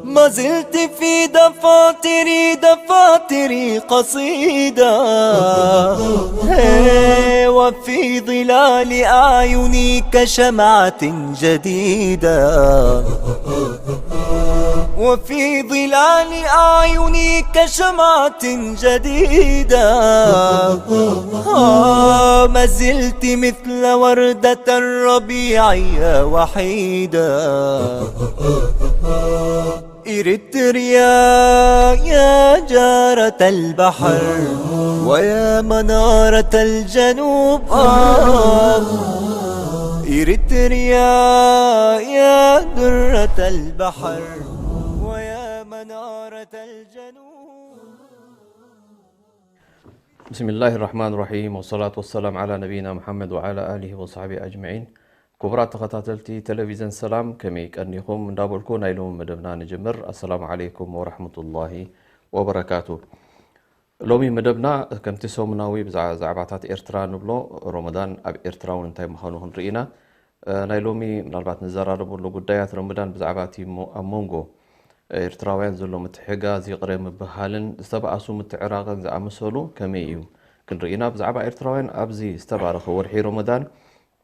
ما زلت في دفاتري، دفاتري قصيدة، هي، وفي ظلال أعيني كشمعة جديدة، وفي ظلال أعيني كشمعة جديدة. آه، ما زلت مثل وردة الربيع يا وحيدة. إريتريا يا جارة البحر ويا منارة الجنوب، آه. إريتريا يا درة البحر ويا منارة الجنوب. بسم الله الرحمن الرحيم، والصلاة والسلام على نبينا محمد وعلى آله وصحبه أجمعين. ክቡራት ተኸታተልቲ ቴሌቪዝን ሰላም፣ ከመይ ቀኒኹም እንዳበልኩ ናይ ሎሚ መደብና ንጅምር። ኣሰላሙ ዓለይኩም ወራህመቱላሂ ወበረካቱ። ሎሚ መደብና ከምቲ ሰሙናዊ ብዛ-፣ ዛዕባታት ኤርትራ ንብሎ፣ ሮመዳን ኣብ ኤርትራ እውን እንታይ ምዃኑ ክንርኢ ኢና። እ፣ ናይ ሎሚ ምናልባት ንዘራረበሉ ጉዳያት ሮመዳን ብዛዕባ እቲ ሞ-፣ ኣብ መንጎ ኤርትራውያን ዘሎ ምትሕጋዝ፣ ይቕረ ምብሃልን ዝተባኣሱ ምትዕራቕን ዝኣመሰሉ ከመይ እዩ ክንርኢ ኢና። ብዛዕባ ኤርትራውያን ኣብዚ ዝተባረኸ ወርሒ ሮመዳን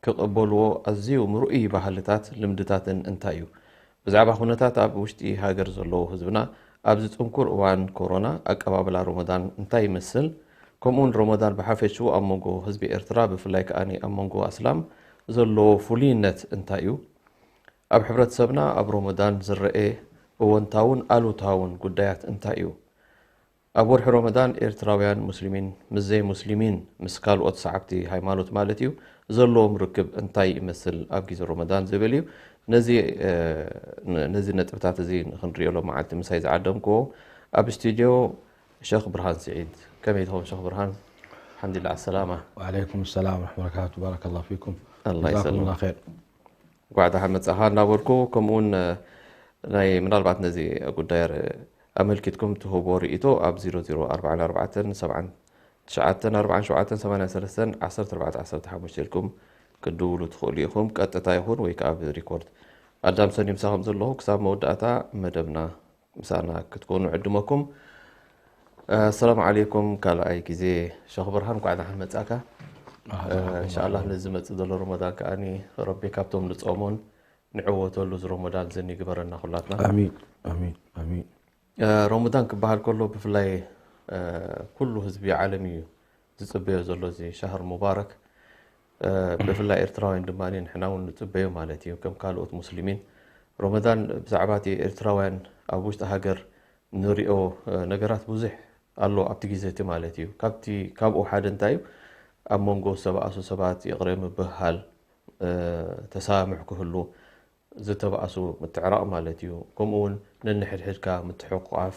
ክቕበልዎ ኣዝዩ ምርኡይ ባህልታት፣ ልምድታትን እንታይ እዩ? ብዛዕባ ኩነታት ኣብ ውሽጢ ሃገር ዘለዉ ህዝብና ኣብዚ ጽንኩር እዋን ኮሮና ኣቀባብላ ሮመዳን እንታይ ይመስል? ከምኡውን ሮመዳን ብሓፈሽኡ ኣብ መንጎ ህዝቢ ኤርትራ ብፍላይ ከኣ ኣብ መንጎ ኣስላም ዘለዎ ፍሉይነት እንታይ እዩ? ኣብ ሕብረተሰብና ኣብ ሮመዳን ዝረኤ እወንታውን ኣሉታውን ጉዳያት እንታይ እዩ? ኣብ ወርሒ ሮመዳን ኤርትራውያን ሙስሊሚን ምስ ዘይሙስሊሚን፣ ምስ ካልኦት ሰዓብቲ ሃይማኖት ማለት እዩ፣ ዘለዎም ርክብ እንታይ ይመስል ኣብ ግዜ ሮመዳን ዝብል እዩ። ነዚ፣ እ፣ ን-፣ ነዚ ነጥብታት እዚ ክንሪኦ ሎም መዓልቲ ምሳይ ዝዓደምክዎ ኣብ ስቱድዮ ሸኽ ብርሃን ስዒድ። ከመይ ትኸውን ሸኽ ብርሃን? ኣልሓምዱሊላህ ዓሰላማ። ወዓለይኩም ሰላም ወረሕመቱላሂ ወበረካቱ። ባረከላሁ ፊኩም። ኣላህ ጀዛኩም ይሰልም። ላ ኸይር። እንኳዕ ደሓን መጻኻ እናበልኩ፣ ከምኡውን፣ እ፣ ናይ ምናልባት ነዚ ጉዳይ ር-፣ ኣመልኪትኩም ትህቦ ርእይቶ ኣብ ዜሮ ዜሮ ኣርባዕተ ኣርባዕተ ሰብዓ ትሽዓተ ኣርባዕተ ሸውዓተ ሰማንያ ሰለስተ ዓሰርተ ኣርባዕተ ዓሰርተ ሓሙሽተ ኢልኩም ክትድውሉ ትኽእሉ ኢኹም፣ ቀጥታ ይኹን ወይ ከኣ ብሪኮርድ። ኣዳም ሰኒ ምሳኹም ዘለኹ ክሳብ መወዳእታ መደብና ምሳና ክትኮኑ ዕድመኩም። ኣሰላሙ ዓለይኩም ካልኣይ ግዜ ሸኽ ብርሃን፣ እንኳዕ ደሓን መጻእካ። ኣህለን ወሰህለን። እንሻኣላህ ነዚ ዝመጽእ ዘሎ ሮመዳን ከኣኒ ረቢ ካብቶም ንጾሞን ንዕወተሉ እዚ ሮመዳን እዚ ይግበረና ኩላትና። ኣሚን፣ ኣሚን፣ ኣሚን። እ፣ ሮመዳን ክበሃል ከሎ ብፍላይ፣ እ፣ ኩሉ ህዝቢ ዓለም እዩ ዝጽበዮ ዘሎ እዚ ሻህር ሙባረክ። እ፣ ብፍላይ ኤርትራውያን ድማ ንሕና እውን ንጽበዮ ማለት እዩ። ከም ካልኦት ሙስሊሚን ሮመዳን ብዛዕባ እቲ ኤርትራውያን ኣብ ውሽጢ ሃገር ንሪኦ፣ እ፣ ነገራት ብዙሕ ኣሎ ኣብቲ ግዜ እቲ ማለት እዩ። ካብቲ፣ ካብኡ ሓደ እንታይ እዩ? ኣብ መንጎ ዝተባኣሱ ሰባት ይቕረ ምብህሃል፣ እ፣ ተሳምሕ ክህሉ፣ ዝተባኣሱ ምትዕራቕ ማለት እዩ። ከምኡ እውን ነንሕድሕድካ ምትሕቑቓፍ፣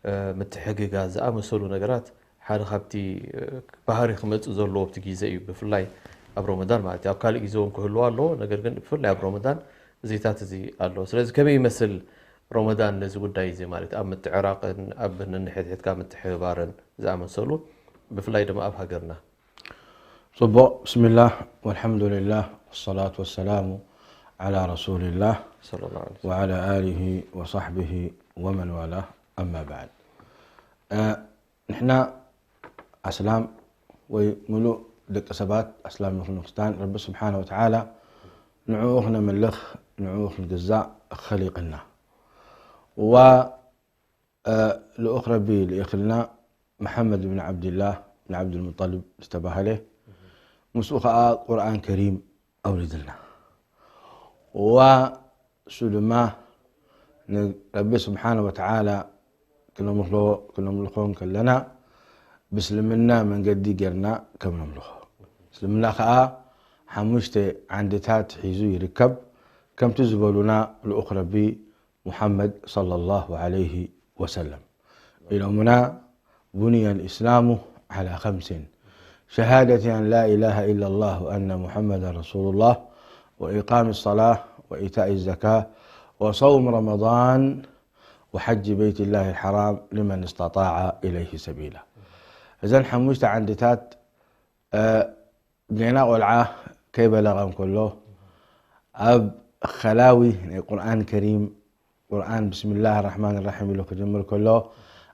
እ፣ ምትሕግጋዝ ዝኣመሰሉ ነገራት ሓደ ካብቲ፣ እ፣ ባህሪ ክመጽእ ዘለዎ ኣብቲ ግዜ እዩ፣ ብፍላይ ኣብ ሮመዳን ማለት እዩ። ኣብ ካልእ ግዜ እውን ክህልዎ ኣለዎ፣ ነገር ግን ብፍላይ ኣብ ሮመዳን እዚታት እዚ ኣሎ። ስለዚ ከመይ ይመስል ሮመዳን ነዚ ጉዳይ እዚ ማለት ኣብ ምትዕራቕን ኣብ ነንሕድሕድካ ምትሕብባርን ዝኣመሰሉ ብፍላይ ድማ ኣብ ሃገርና? ጽቡቕ፣ ብስሚላህ ወልሓምዱሊላህ ወሰላቱ ወሰላሙ ዓላ ረሱሊላህ ሰለላሁ ዐለይሂ ወሰለም። ወዓላ ኣሊሂ ወሳሕቢሂ ወመን ዋላህ፣ ኣማ ባዕድ። እ፣ ንሕና ኣስላም ወይ ምሉእ ደቂ ሰባት ኣስላም ይኹኑ ክርስትያን፣ ረቢ ስብሓነ ወተዓላ ንዕኡ ክነምልኽ፣ ንዕኡ ክንግዛእ ኸሊቕና። ዋ እ፣ ልኡኽ ረቢ ልኢኽልና መሓመድ ብን ዓብድላህ ብን ዓብዱልሙጠሊብ ዝተባህለ፣ ምስኡ ኸዓ ቁርኣን ከሪም ኣውሪድልና። ዋ እሱ ድማ ንረቢ ስብሓነ ወተዓላ ክነምልኾ፣ ክነምልኾ እንከለና ብእስልምና መንገዲ ጌርና ከም ነምልኾ። እስልምና ኸዓ ሓሙሽተ ዓንድታት ሒዙ ይርከብ። ከምቲ ዝበሉና ልኡኽ ረቢ ሙሓመድ ሰለላሁ ዐለይሂ ወሰለም ኢሎምና። بني الإسلام على خمس: شهادة أن لا إله إلا الله وأن محمدا رسول الله، وإقام الصلاة، وإيتاء الزكاة، وصوم رمضان، وحج بيت الله الحرام لمن استطاع إليه سبيلا. እዘን ሓሙሽተ ዓንድታት፣ እ፣ ገና ቆልዓ ከይበለቐ እንከሎ፣ ኣብ ኸላዊ ናይ ቁርኣን ከሪም፣ ቁርኣን ብስምላህ ራሕማን ራሒም ኢሉ ክጅምር ከሎ፣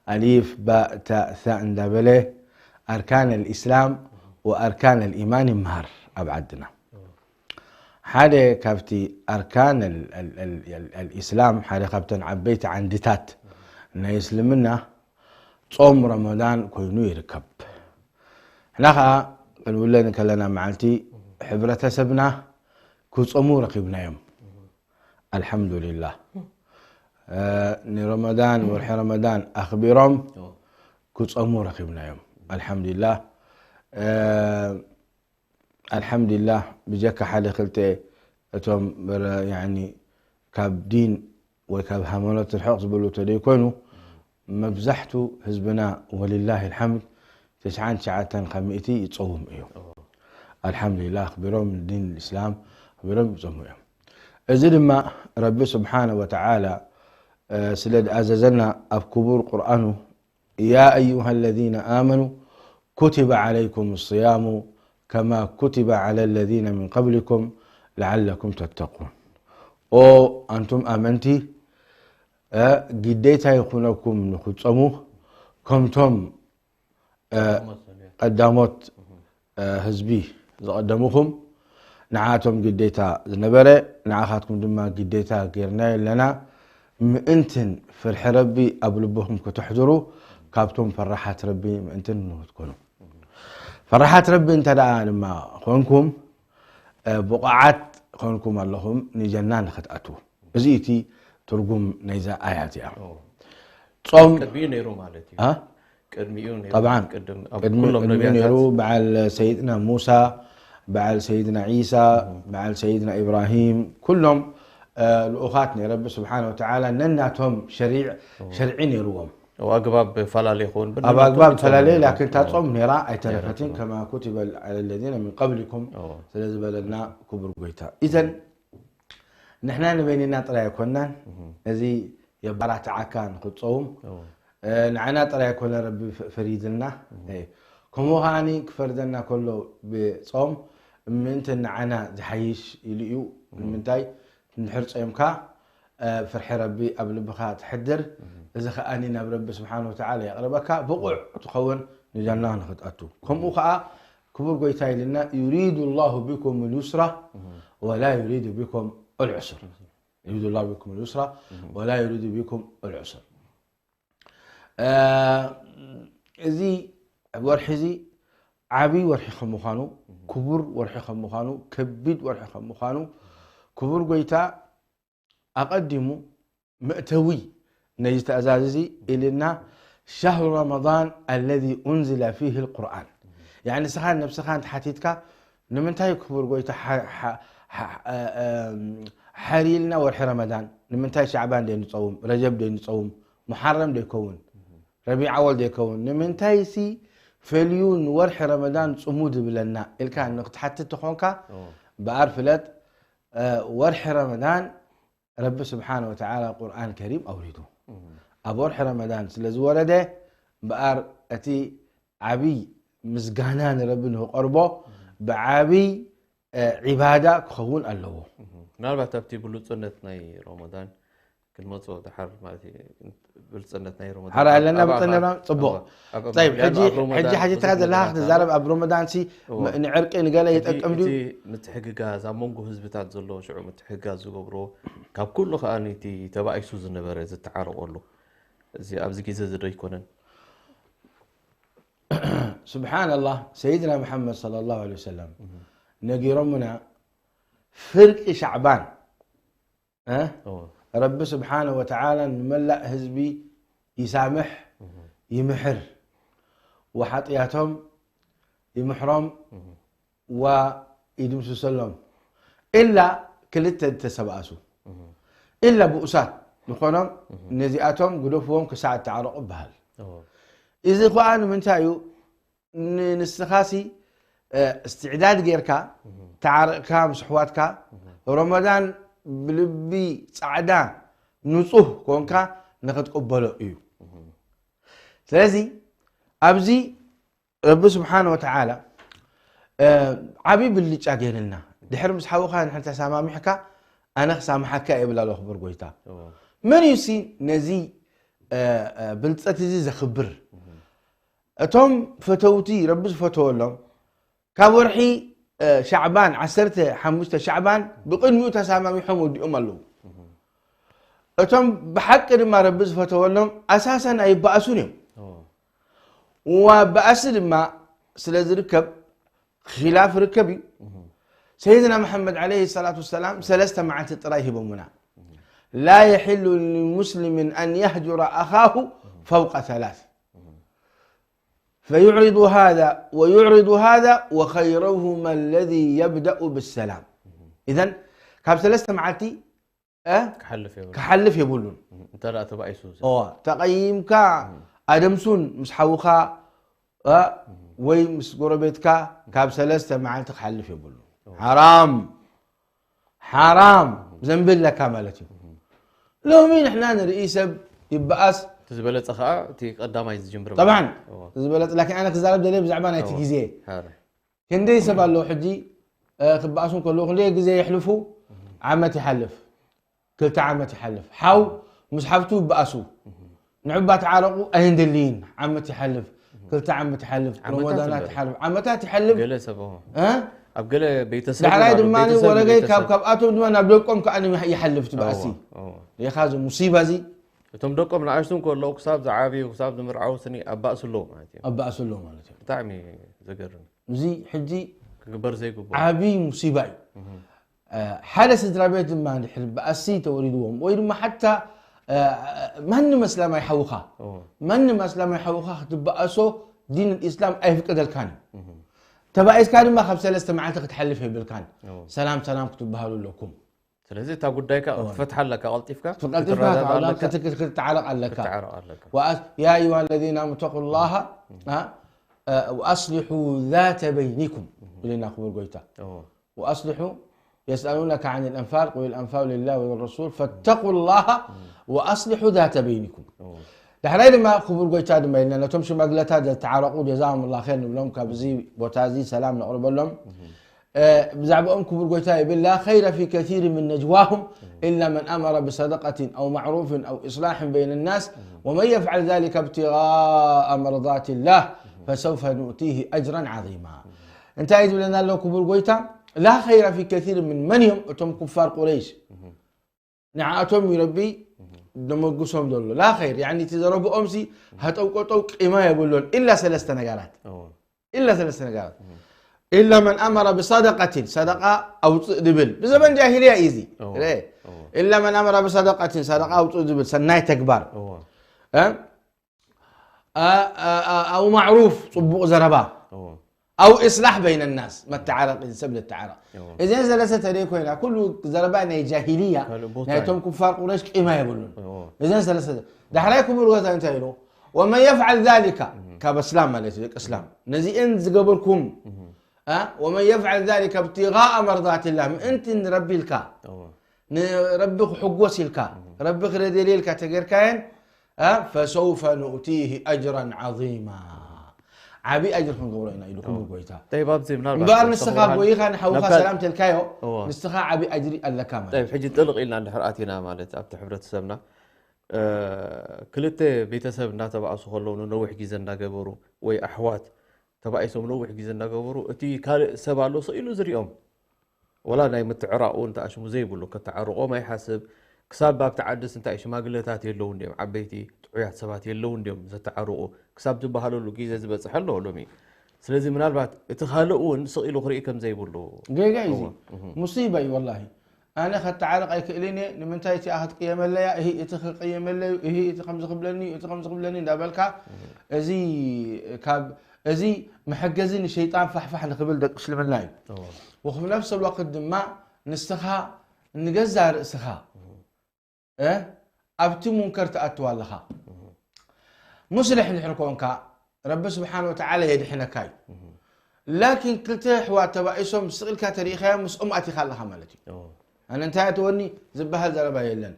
ኣሊፍ፣ ባእ፣ ታእ፣ ሳእ እንዳበለ ኣርካን ኣልኢስላም ወኣርካን ኣልኢማን ይመሃር ኣብ ዓድና። ሓደ ካብቲ ኣርካን ኣል-፣ ኣል-፣ ኣል-፣ ኣል-፣ ኣልኢስላም፣ ሓደ ካብተን ዓበይቲ ዓንድታት ናይ እስልምና ጾም ረመዳን ኮይኑ ይርከብ። ንሕና ኸኣ ክንብለን ከለና መዓልቲ ሕብረተሰብና ክጾሙ ረኺብናዮም። ኣልሓምዱሊላህ። እ፣ ንረመዳን፣ ወርሒ ረመዳን ኣኽቢሮም ክጾሙ ረኺብናዮም። ኣልሓምዱሊላህ። እ፣ ኣልሓምዱሊላህ፣ ብጀካ ሓደ ክልተ እቶም በረ-፣ ያኒ ካብ ዲን ወይ ካብ ሃይማኖት ርሕቕ ዝበሉ ተደይኮይኑ፣ መብዛሕቱ ህዝብና ወሊላሂ ልሓምድ ትሽዓን ትሽዓተን ካብ ሚእቲ ይጸውም እዩ። ኣልሓምዱሊላህ፣ ኣኽቢሮም ንዲን ልእስላም ኣኽቢሮም ይጾሙ እዮም። እዚ ድማ ረቢ ስብሓነ ወተዓላ፣ እ፣ ስለ ዝኣዘዘና ኣብ ክቡር ቁርኣኑ يا أيها الذين آمنوا كتب عليكم الصيام كما كتب على الذين من قبلكم لعلكم تتقون. ኦ ኣንቱም ኣመንቲ፣ እ፣ ግዴታ ይኹነኩም ንኽትጾሙ፣ ከምቶም፣ እ፣ ቀዳሞት፣ እ፣ ህዝቢ ዝቐደሙኹም፣ ንዓቶም ግዴታ ዝነበረ፣ ንዓኻትኩም ድማ ግዴታ ጌርናዮ ኣለና። ምእንትን ፍርሒ ረቢ ኣብ ልብኹም ከተሕድሩ፣ ካብቶም ፈራሓት ረቢ ምእንትን ንኽትኮኑ። ፈራሓት ረቢ እንተ ደኣ ድማ ኾንኩም፣ እ፣ ብቑዓት ኾንኩም ኣለኹም ንጀና ንኽትኣትዉ። እዚ እቲ ትርጉም ናይዛ ኣያ እዚኣ። ኦ። ጾም ቅድሚኡ ነይሩ ማለት እዩ። አ? ቅድሚኡ ነይሩ። ጠብዓን፣ ቅድም ኣብ ቅድሚ፣ ኩሎም ቅድሚኡ ነቢያታት ነይሩ። በዓል ሰይድና ሙሳ፣ በዓል ሰይድና ዒሳ፣ እም። በዓል ሰይድና ኢብራሂም፣ ኩሎም፣ እ፣ ልኡኻት ናይ ረቢ ስብሓነ ወተዓላ ነናቶም ሸሪዕ-፣ ኦ። ሸርዒ ነይርዎም። ኣብ ኣግባብ ፈላለየ ይኸውን፣ ኣብ ኣግባብ ብንነቶም ፈላለየ፣ ይኸውን። ላኪን እታ ኦ። ጾም ነይራ ኣይተረፈትን፣ ነይራ። ከማ ኩቲበ ዐለ ለዚነ ሚን ቀብሊኩም፣ ኦ። ስለ ዝበለና ክቡር ጎይታ። ኢዘን ንሕና ንበይንና ጥራይ ኣይኮናን። እህ። እዚ የባራትዓካ ንኽትጸውም። እዎ። እ፣ ንዓና ጥራይ ኣይኮነ ረቢ ፈ-፣ ፈሪድልና። እህ። እ፣ ከምኡ ከኣኒ ክፈርደና ከሎ ብጾም ምእንቲ ንዓና ዝሓይሽ ኢሉ እዩ። እህ። ንምንታይ? እንድሕር ጾምካ፣ እ፣ ፍርሒ ረቢ ኣብ ልብኻ ትሕድር። እህ። እዚ ከኣኒ ናብ ረቢ ስብሓን ወተዓላ የቕርበካ። ብቑዕ ትኸውን ንጀና ንኽትኣቱ። ከምኡ ከኣ ክቡር ጎይታ ኢልና፣ ዩሪዱ ላሁ ቢኩም ልዩስራ እህ። ወላ ዩሪዱ ቢኩም ልዑስር። ዩሪዱ ላሁ ቢኩም ልዩስራ እህ። ወላ ዩሪዱ ቢኩም ልዑስር። እ፣ እዚ ወርሒ እዚ ዓብዪ ወርሒ ከም ምዃኑ፣ እህ። ክቡር ወርሒ ከም ምዃኑ፣ ከቢድ ወርሒ ከም ምዃኑ፣ ክቡር ጎይታ ኣቐዲሙ መእተዊ ነዚ ትእዛዝ እዚ ኢልና፣ ሻህሩ ረመዳን ኣለዚ ኡንዝለ ፊህ ልቁርኣን። ያዕኒ ንስኻን ነብስኻን ተሓቲትካ፣ ንምንታይ ክቡር ጎይታ ሓ-፣ ሓ-፣ ሓ-፣ እ፣ እም፣ ሓሪልና ወርሒ ረመዳን? ንምንታይ ሻዕባን ደይንጸውም? ረጀብ ደይንጸውም? ሙሓረም ደይከውን? ረቢዕ ኣወል ደይከውን? ንምንታይሲ ፈልዩ ንወርሒ ረመዳን ጽሙ ዝብለና? ኢልካ ንክትሓትት ተኾንካ፣ ኦ። ብኣር ፍለጥ፣ እ፣ ወርሒ ረመዳን ረቢ ስብሓነ ወተዓላ ቁርኣን ከሪም ኣውሪዱ። እም። ኣብ ወርሒ ረመዳን ስለ ዝወረደ፣ እምበኣር እቲ ዓብይ ምስጋና ንረቢ ንኽቐርቦ፣ እም። ብዓብይ፣ እ፣ ዒባዳ ክኸውን ኣለዎ። እም። ምናልባት ኣብቲ ብሉጽነት ናይ ረመዳን ክንመጾ ድሓር ማለት እዩ። ብሉጽነት ናይ ረመዳን ሓራ ኣብ፣ ኣለና ኣብ፣ ኣብ፣ ብጽነራ ጽቡቕ። ኣብ፣ ኣብ፣ ጠይብ፣ ኣብ፣ ሕጂ፣ ኣብ ረመዳን ሕጂ ሓቲትካ ብዙሕ ዘለኻ ነገራት ክትዛረብ ኣሎ። ኣብ ረመዳን ሲ እዎ። ም-፣ ንዕርቂ ንገለ ሕጂ ይጠቅም ድዩ? እቲ ምትሕግጋዝ፣ ኣብ መንጎ ህዝብታት ዘሎ ሽዑ ምትሕግጋዝ ዝገብሮ፣ ካብ ኩሉ ከኣ እቲ ተባኢሱ ዝነበረ ዝተዓረቐሉ፣ እዚ ኣብዚ ግዜ እዚ ዶ ኣይኮነን? ስብሓንላህ፣ ሰይድና መሓመድ ሰለላሁ ዐለይሂ ወሰለም እህ። ነጊሮምና፣ ፍርቂ ሻዕባን፣ እ? እዎ። ረቢ ስብሓነ ወተዓላ ንመላእ ህዝቢ ይሳምሕ፣ እህ። ይምሕር፣ ወሓጥያቶም ይምሕሮም፣ እህ። ወይድምስሰሎም፣ ኢላ ክልተ ዝተሰብኣሱ፣ እህ። ኢላ ብኡሳት ዝኾኖም፣ እህ። ነዚኣቶም ግደፍዎም ክሳዕ እተዓረቑ ይበሃል። እዎ። እዚ ኸዓ ንምንታይ እዩ? ንንስኻሲ እስትዕዳድ ጌርካ ተዓርቕካ ምስ ኣሕዋትካ፣ ረመዳን ብልቢ ፃዕዳ ንፁህ ኮንካ ንክትቅበሎ እዩ። ስለዚ ኣብዚ ረቢ ስብሓን ወተዓላ ዓብዪ ብልጫ ገይርልና፣ ድሕሪ ምስ ሓውኻ ንሕን ተሳማሚሕካ ኣነ ክሳምሓካ የብል ኣሎ ክቡር ጎይታ። መን እዩ ሲ ነዚ ብልፀት እዚ ዘኽብር? እቶም ፈተውቲ ረቢ ዝፈተወሎም ካብ ወርሒ ሻዕባን ዓሰርተ ሓሙሽተ ሻዕባን ብቕድሚኡ ተሳማሚሖም ወዲኦም ኣለዉ። እቶም ብሓቂ ድማ ረቢ ዝፈተወሎም ኣሳሰን ኣይበኣሱን እዮም። እዋ በኣሲ ድማ ስለ ዝርከብ ኺላፍ ርከብ እዩ። ሰይድና መሓመድ ዓለይሂ ሰላቱ ወሰላም ሰለስተ መዓልቲ ጥራይ ሂቦምና። ላ የሕሉ ሊሙስሊምን ኣን የህጁረ ኣኻሁ ፈውቀ ሰላስ ፈዩዕሪዱ ሃዛ ወዩዕሪዱ ሃዛ ወኸይሩሁማ ለዚ የብደኡ ብሰላም። ኢዘን ካብ ሰለስተ መዓልቲ ክሓልፍ የብሉ ክሓልፍ የብሉን። እንተ ደኣ ተባኢሱ እዋ ተቐይምካ ኣደምሱን ምስ ሓውኻ ወይ ምስ ጎረቤትካ ካብ ሰለስተ መዓልቲ ክሓልፍ የብሉ። ሓራም ሓራም ዘንቢ ኣለካ ማለት እዩ። ሎሚ ንሕና ንርኢ ሰብ ይበኣስ እቲ ዝበለፀ ከዓ እቲ ቀዳማይ ዝጅምር ማለት ጠብዓን እዩ። ዝበለፅ ላኪን ኣነ ክዛረብ ደለየ ብዛዕባ ናይቲ ግዜ። ክንደይ ሰብ ኣለዉ ሕጂ ክበኣሱ ከለዉ ክንደይ ግዜ የሕልፉ? ዓመት ይሓልፍ፣ ክልተ ዓመት ይሓልፍ። ሓው ምስ ሓፍቱ ይበኣሱ፣ ንዑባ ተዓረቑ ኣይንደልይን። ዓመት ይሓልፍ፣ ክልተ ዓመት ይሓልፍ፣ ዓመታት ረመዳናት ይበል። ይሓልፍ፣ ዓመታት ይሓልፍ። ገለ ሰብ ኦ። እ? ኣብ ገለ ቤተሰብ ዳሕራይ ኣብ ድማ ቤተሰብ ወረገይ ቤተሰብ። ካብ ካብኣቶም ድማ ናብ ደቆም ከዓ ይሓልፍ ትበኣሲ። እዎ፣ እዎ። ሌኻ እዚ ሙሲባ እዚ እቶም ደቆም ንኣሽቱ ከለዉ ክሳብ ዝዓብዩ ክሳብ ዝምርዓው ስኒ ኣባእሱ ኣለዉ ማለት እዩ። ኣባእሱ ኣለዉ ማለት እዩ። ብጣዕሚ ዘገርም። እዚ ሕጂ ክግበር ዘይግብኦ። ዓብዪ ሙሲባ እዩ። ሓደ ስድራ ቤት ድማ እንድሕር ብኣሲ ተወሪድዎም ወይ ድማ ሓታ ማንም ኣስላማይ ሓውኻ ማንም ኣስላማይ ሓውኻ ክትበኣሶ ዲን ልእስላም ኣይፍቅደልካን እዩ። ተባኢስካ ድማ ካብ ሰለስተ መዓልቲ ክትሓልፍ የብልካን። ሰላም ሰላም ክትበሃሉ ኣለኩም። ስለዚ እታ ጉዳይካ ክትፈትሓ ኣለካ፣ ቀልጢፍካ ክትረዳዳ ኣለካ፣ ክትተዓረቕ ኣለካ። يا أيها الذين آمنوا اتقوا الله وأصلحوا ذات بينكم ኢሉና ክቡር ጎይታ። وأصلحوا يسألونك عن الأنفال قل الأنفال لله وللرسول فاتقوا الله وأصلحوا ذات بينكم። ዳሕራይ ድማ ክቡር ጎይታ ድማ ኢልና ነቶም ሽማግለታት ዘተዓረቑ ጀዛሁም ላ ር ንብሎም፣ ካብዚ ቦታ እዚ ሰላም ነቕርበሎም። ብዛዕባኦም ክቡር ጎይታ ይብል لا خير في كثير من نجواهم إلا من أمر بصدقة أو معروف أو إصلاح بين الناس ومن يفعل ذلك ابتغاء مرضات الله فسوف نؤتيه أجرا عظيما። እንታይ እዩ ዝብለና ኣሎ ክቡር ጎይታ? لا خير في كثير من መን እዮም እቶም ኩፋር ቁረይሽ ንዓኣቶም እዩ ረቢ ደመጉሶም ዘሎ ላ ኸይር ያኒ እቲ ዘረብኦም ሲ ሃጠውቀጠው ቂማ የብሎን ኢላ ሰለስተ ነገራት ኢላ ሰለስተ ነገራት إلا من أمر بصدقة ሰደቃ ኣውፅእ ድብል ብዘበን ጃሂልያ እዩ እዚ إلا من أمر بصدقة ሰደቃ ኣውፅእ ድብል ሰናይ ተግባር أو معروف ፅቡቕ ዘረባ أو إصلاح بين الناس መተዓረቂ ሰብ ልተዓረቕ እዚን ሰለስተ ተደይ ኮይና ኩሉ ዘረባ ናይ ጃሂልያ ናይቶም ኩፋር ቁረሽ ቂማ የብሉን። እዚን ሰለስተ ዳሕራይ ክቡር ጎይታ እንታይ ኢሉ? ومن يفعل ذلك ካብ እስላም ማለት እዩ ደቂ እስላም ነዚኤን ዝገበርኩም ومن يفعل ذلك ابتغاء مرضات الله ምእንቲ ንረቢ ኢልካ ንረቢ ክሕጎስ ኢልካ ረቢ ክረደልየ ኢልካ ተገርካየን فسوف نؤتيه أجرا عظيما ዓብዪ ኣጅሪ ክንገብሮ ኢና ኢሉ ክቡር ጎይታ። ጠይብ ኣብዚ ምናልባት እምበኣር ንስኻ ሰብሓን ጎይኻ ንሓውኻ ናብካ ሰላም ተልካዮ እዋ። ንስኻ ዓብዪ ኣጅሪ ኣለካ ማለት እዩ። ጠይብ ሕጂ ጥልቕ ኢልና እንድሕር ኣቲና ማለት ኣብቲ ሕብረተሰብና እ፣ ክልተ ቤተሰብ እናተባእሱ ከለዉ ንነዊሕ ግዜ እናገበሩ ወይ ኣሕዋት ተባኢሶም ነዊሕ ግዜ እናገበሩ እቲ ካልእ ሰብ ኣሎ ስቕ ኢሉ ዝሪኦም ወላ ናይ ምትዕራቕ እውን ተኣሽሙ ዘይብሉ፣ ከተዓርቖም ኣይሓስብ። ክሳብ ኣብቲ ዓድስ እንታይ ሽማግለታት የለውን ድዮም፣ ዓበይቲ ጥዑያት ሰባት የለውን ድዮም ዘተዓርቑ፣ ክሳብ ዝበሃለሉ ግዜ ዝበጽሐ ኣሎ ሎሚ። ስለዚ ምናልባት እቲ ካልእ እውን ስቕ ኢሉ ክርኢ ከም ዘይብሉ። ጌጋ እዩ እዚ። እወ፣ እህ። ሙሲባ እዩ ወላሂ። ኣነ ከተዓርቕ ኣይክእልን እየ፣ ንምንታይ እቲኣ ክትቅየመለያ፣ እሂ እቲ ክቅየመለዩ፣ እሂ እቲ ከምዚ ክብለኒ እዩ፣ እቲ ከምዚ ክብለኒ እንዳበልካ፣ እዚ ካብ እዚ መሐገዚ ንሸይጣን ፋሕፋሕ ንክብል ደቂ እስልምና እዩ። እወ። ወክብ ነፍስ ወቅት ድማ ንስኻ ንገዛ ርእስኻ እ ኣብቲ ሙንከር ትኣትዋ ኣለኻ። ሙስልሕ እንድሕር ኮንካ ረቢ ስብሓን ወተዓላ የድሕነካ እዩ። ላኪን ክልተ ኣሕዋት ተባኢሶም ስቕ ኢልካ ተሪኢኻዮም ምስኦም ኣቲኻ ኣለኻ ማለት እዩ። ኣነ እንታይ ኣተወኒ ዝበሃል ዘረባ የለን።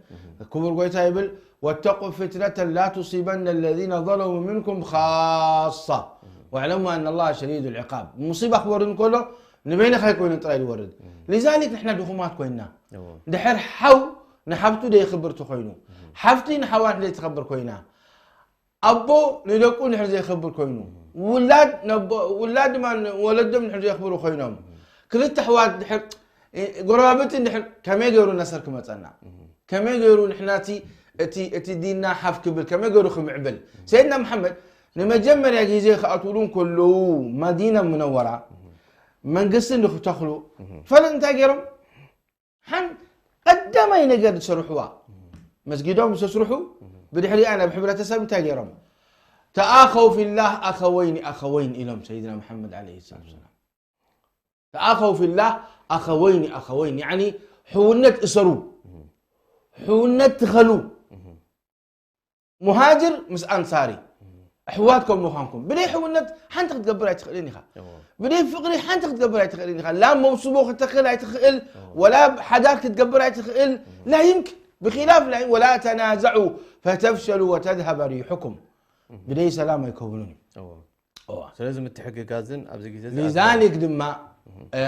ክቡር ጎይታ ይብል፣ "ወተቁ ፊትነተን ላ ቱሲበነ ለዚነ ዘለሙ ሚንኩም ካሳ ወዕለሙ ኣነ ላሃ ሸዲዱ ልዕቃብ." ሙሲባ ክወርድ እንከሎ ንበይንኻ ኣይኮይኑን ጥራይ ዝወርድ። ሊዛሊክ ንሕና ድኹማት ኮይንና። ድሕር ሓው ንሓፍቱ ደይኽብር ተኾይኑ፣ ሓፍቲ ንሓዋ ንሕደይ ትኸብር ኮይና፣ ኣቦ ንደቁ ንድሕር ዘይኸብር ኮይኑ፣ ውላድ ነቦ-፣ ውላድ ድማ ወለዶም ንድሕር ዘየኽብሩ ኮይኖም፣ ክልተ ኣሕዋት ድሕር፣ ጎረባብቲ ንድሕር ከመይ ገይሩ ነሰር ክመጸና? ከመይ ገይሩ ንሕና እቲ፣ እቲ፣ እቲ ዲንና ሓፍ ክብል፣ ከመይ ገይሩ ክምዕብል? ሰይድና መሓመድ ንመጀመርያ ግዜ ክኣትውሉ እንከለዉ መዲና ሙነወራ መንግስቲ ንክተኽሉ ፈለጥ እንታይ ገይሮም? ሓን ቀዳማይ ነገር ዝሰርሕዋ መስጊዶም ምስ ኣስርሑ ብድሕሪኣ ናብ ሕብረተሰብ እንታይ ገይሮም? ተኣኸው ፊላህ ኣኸወይኒ ኣኸወይን ኢሎም ሰይድና መሓመድ ዓለይሂ ሰላቱ ወሰላም። ተኣኸው ፊላህ ኣኸወይኒ ኣኸወይን፣ ያዕኒ ሕውነት እሰሩ፣ ሕውነት ትኸሉ። ሙሃጅር ምስ ኣንሳሪ ኣሕዋት ከም ምዃንኩም ብደይ ሕውነት ሓንቲ ክትገብር ኣይትኽእልን ኢኻ። ብደይ ፍቕሪ ሓንቲ ክትገብር ኣይትኽእልን ኢኻ። ላ መውስቦ ክተኽል ኣይትኽእል፣ ወላ ሓዳር ክትገብር ኣይትኽእል። ላ ይምክን። ብኺላፍ ላ ወላ ተናዘዑ ፈተፍሸሉ ወተዝሀበ ሪሑኩም። ብደይ ሰላም ኣይከውኑን እዩ። እዋ። ስለዚ ምትሕግጋዝን ኣብዚ ግዜ እዚ ሊዛሊክ ድማ፣ እ፣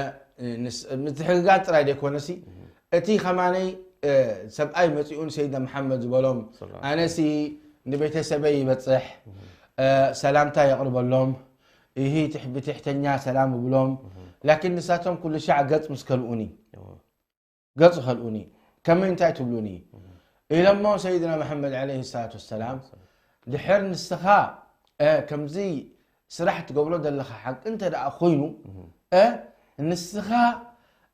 ንስ-፣ ምትሕግጋዝ ጥራይ ደይኮነሲ፣ እቲ ከማነይ፣ እ፣ ሰብኣይ መጺኡ ንሰይድና መሓመድ ዝበሎም፣ ሰላም። ኣነሲ ንቤተሰበይ ይበጽሕ፣ እ፣ ሰላምታ የቕርበሎም፣ ይሂ ትሕ-፣ ብትሕተኛ ሰላም እብሎም፣ ላኪን ንሳቶም ኩሉ ሻዕ ገጽ ምስ ከልኡኒ። እዋ። ገጽ ከልኡኒ፣ ከመይ እንታይ ትብሉኒ? ኢሎሞ ሰይድና መሓመድ ዓለይሂ ሰላቱ ወሰላም፣ ድሕር ንስኻ፣ እ፣ ከምዚ ስራሕ ትገብሮ ዘለኻ ሓቂ እንተ ደኣ ኮይኑ፣ እ፣ ንስኻ፣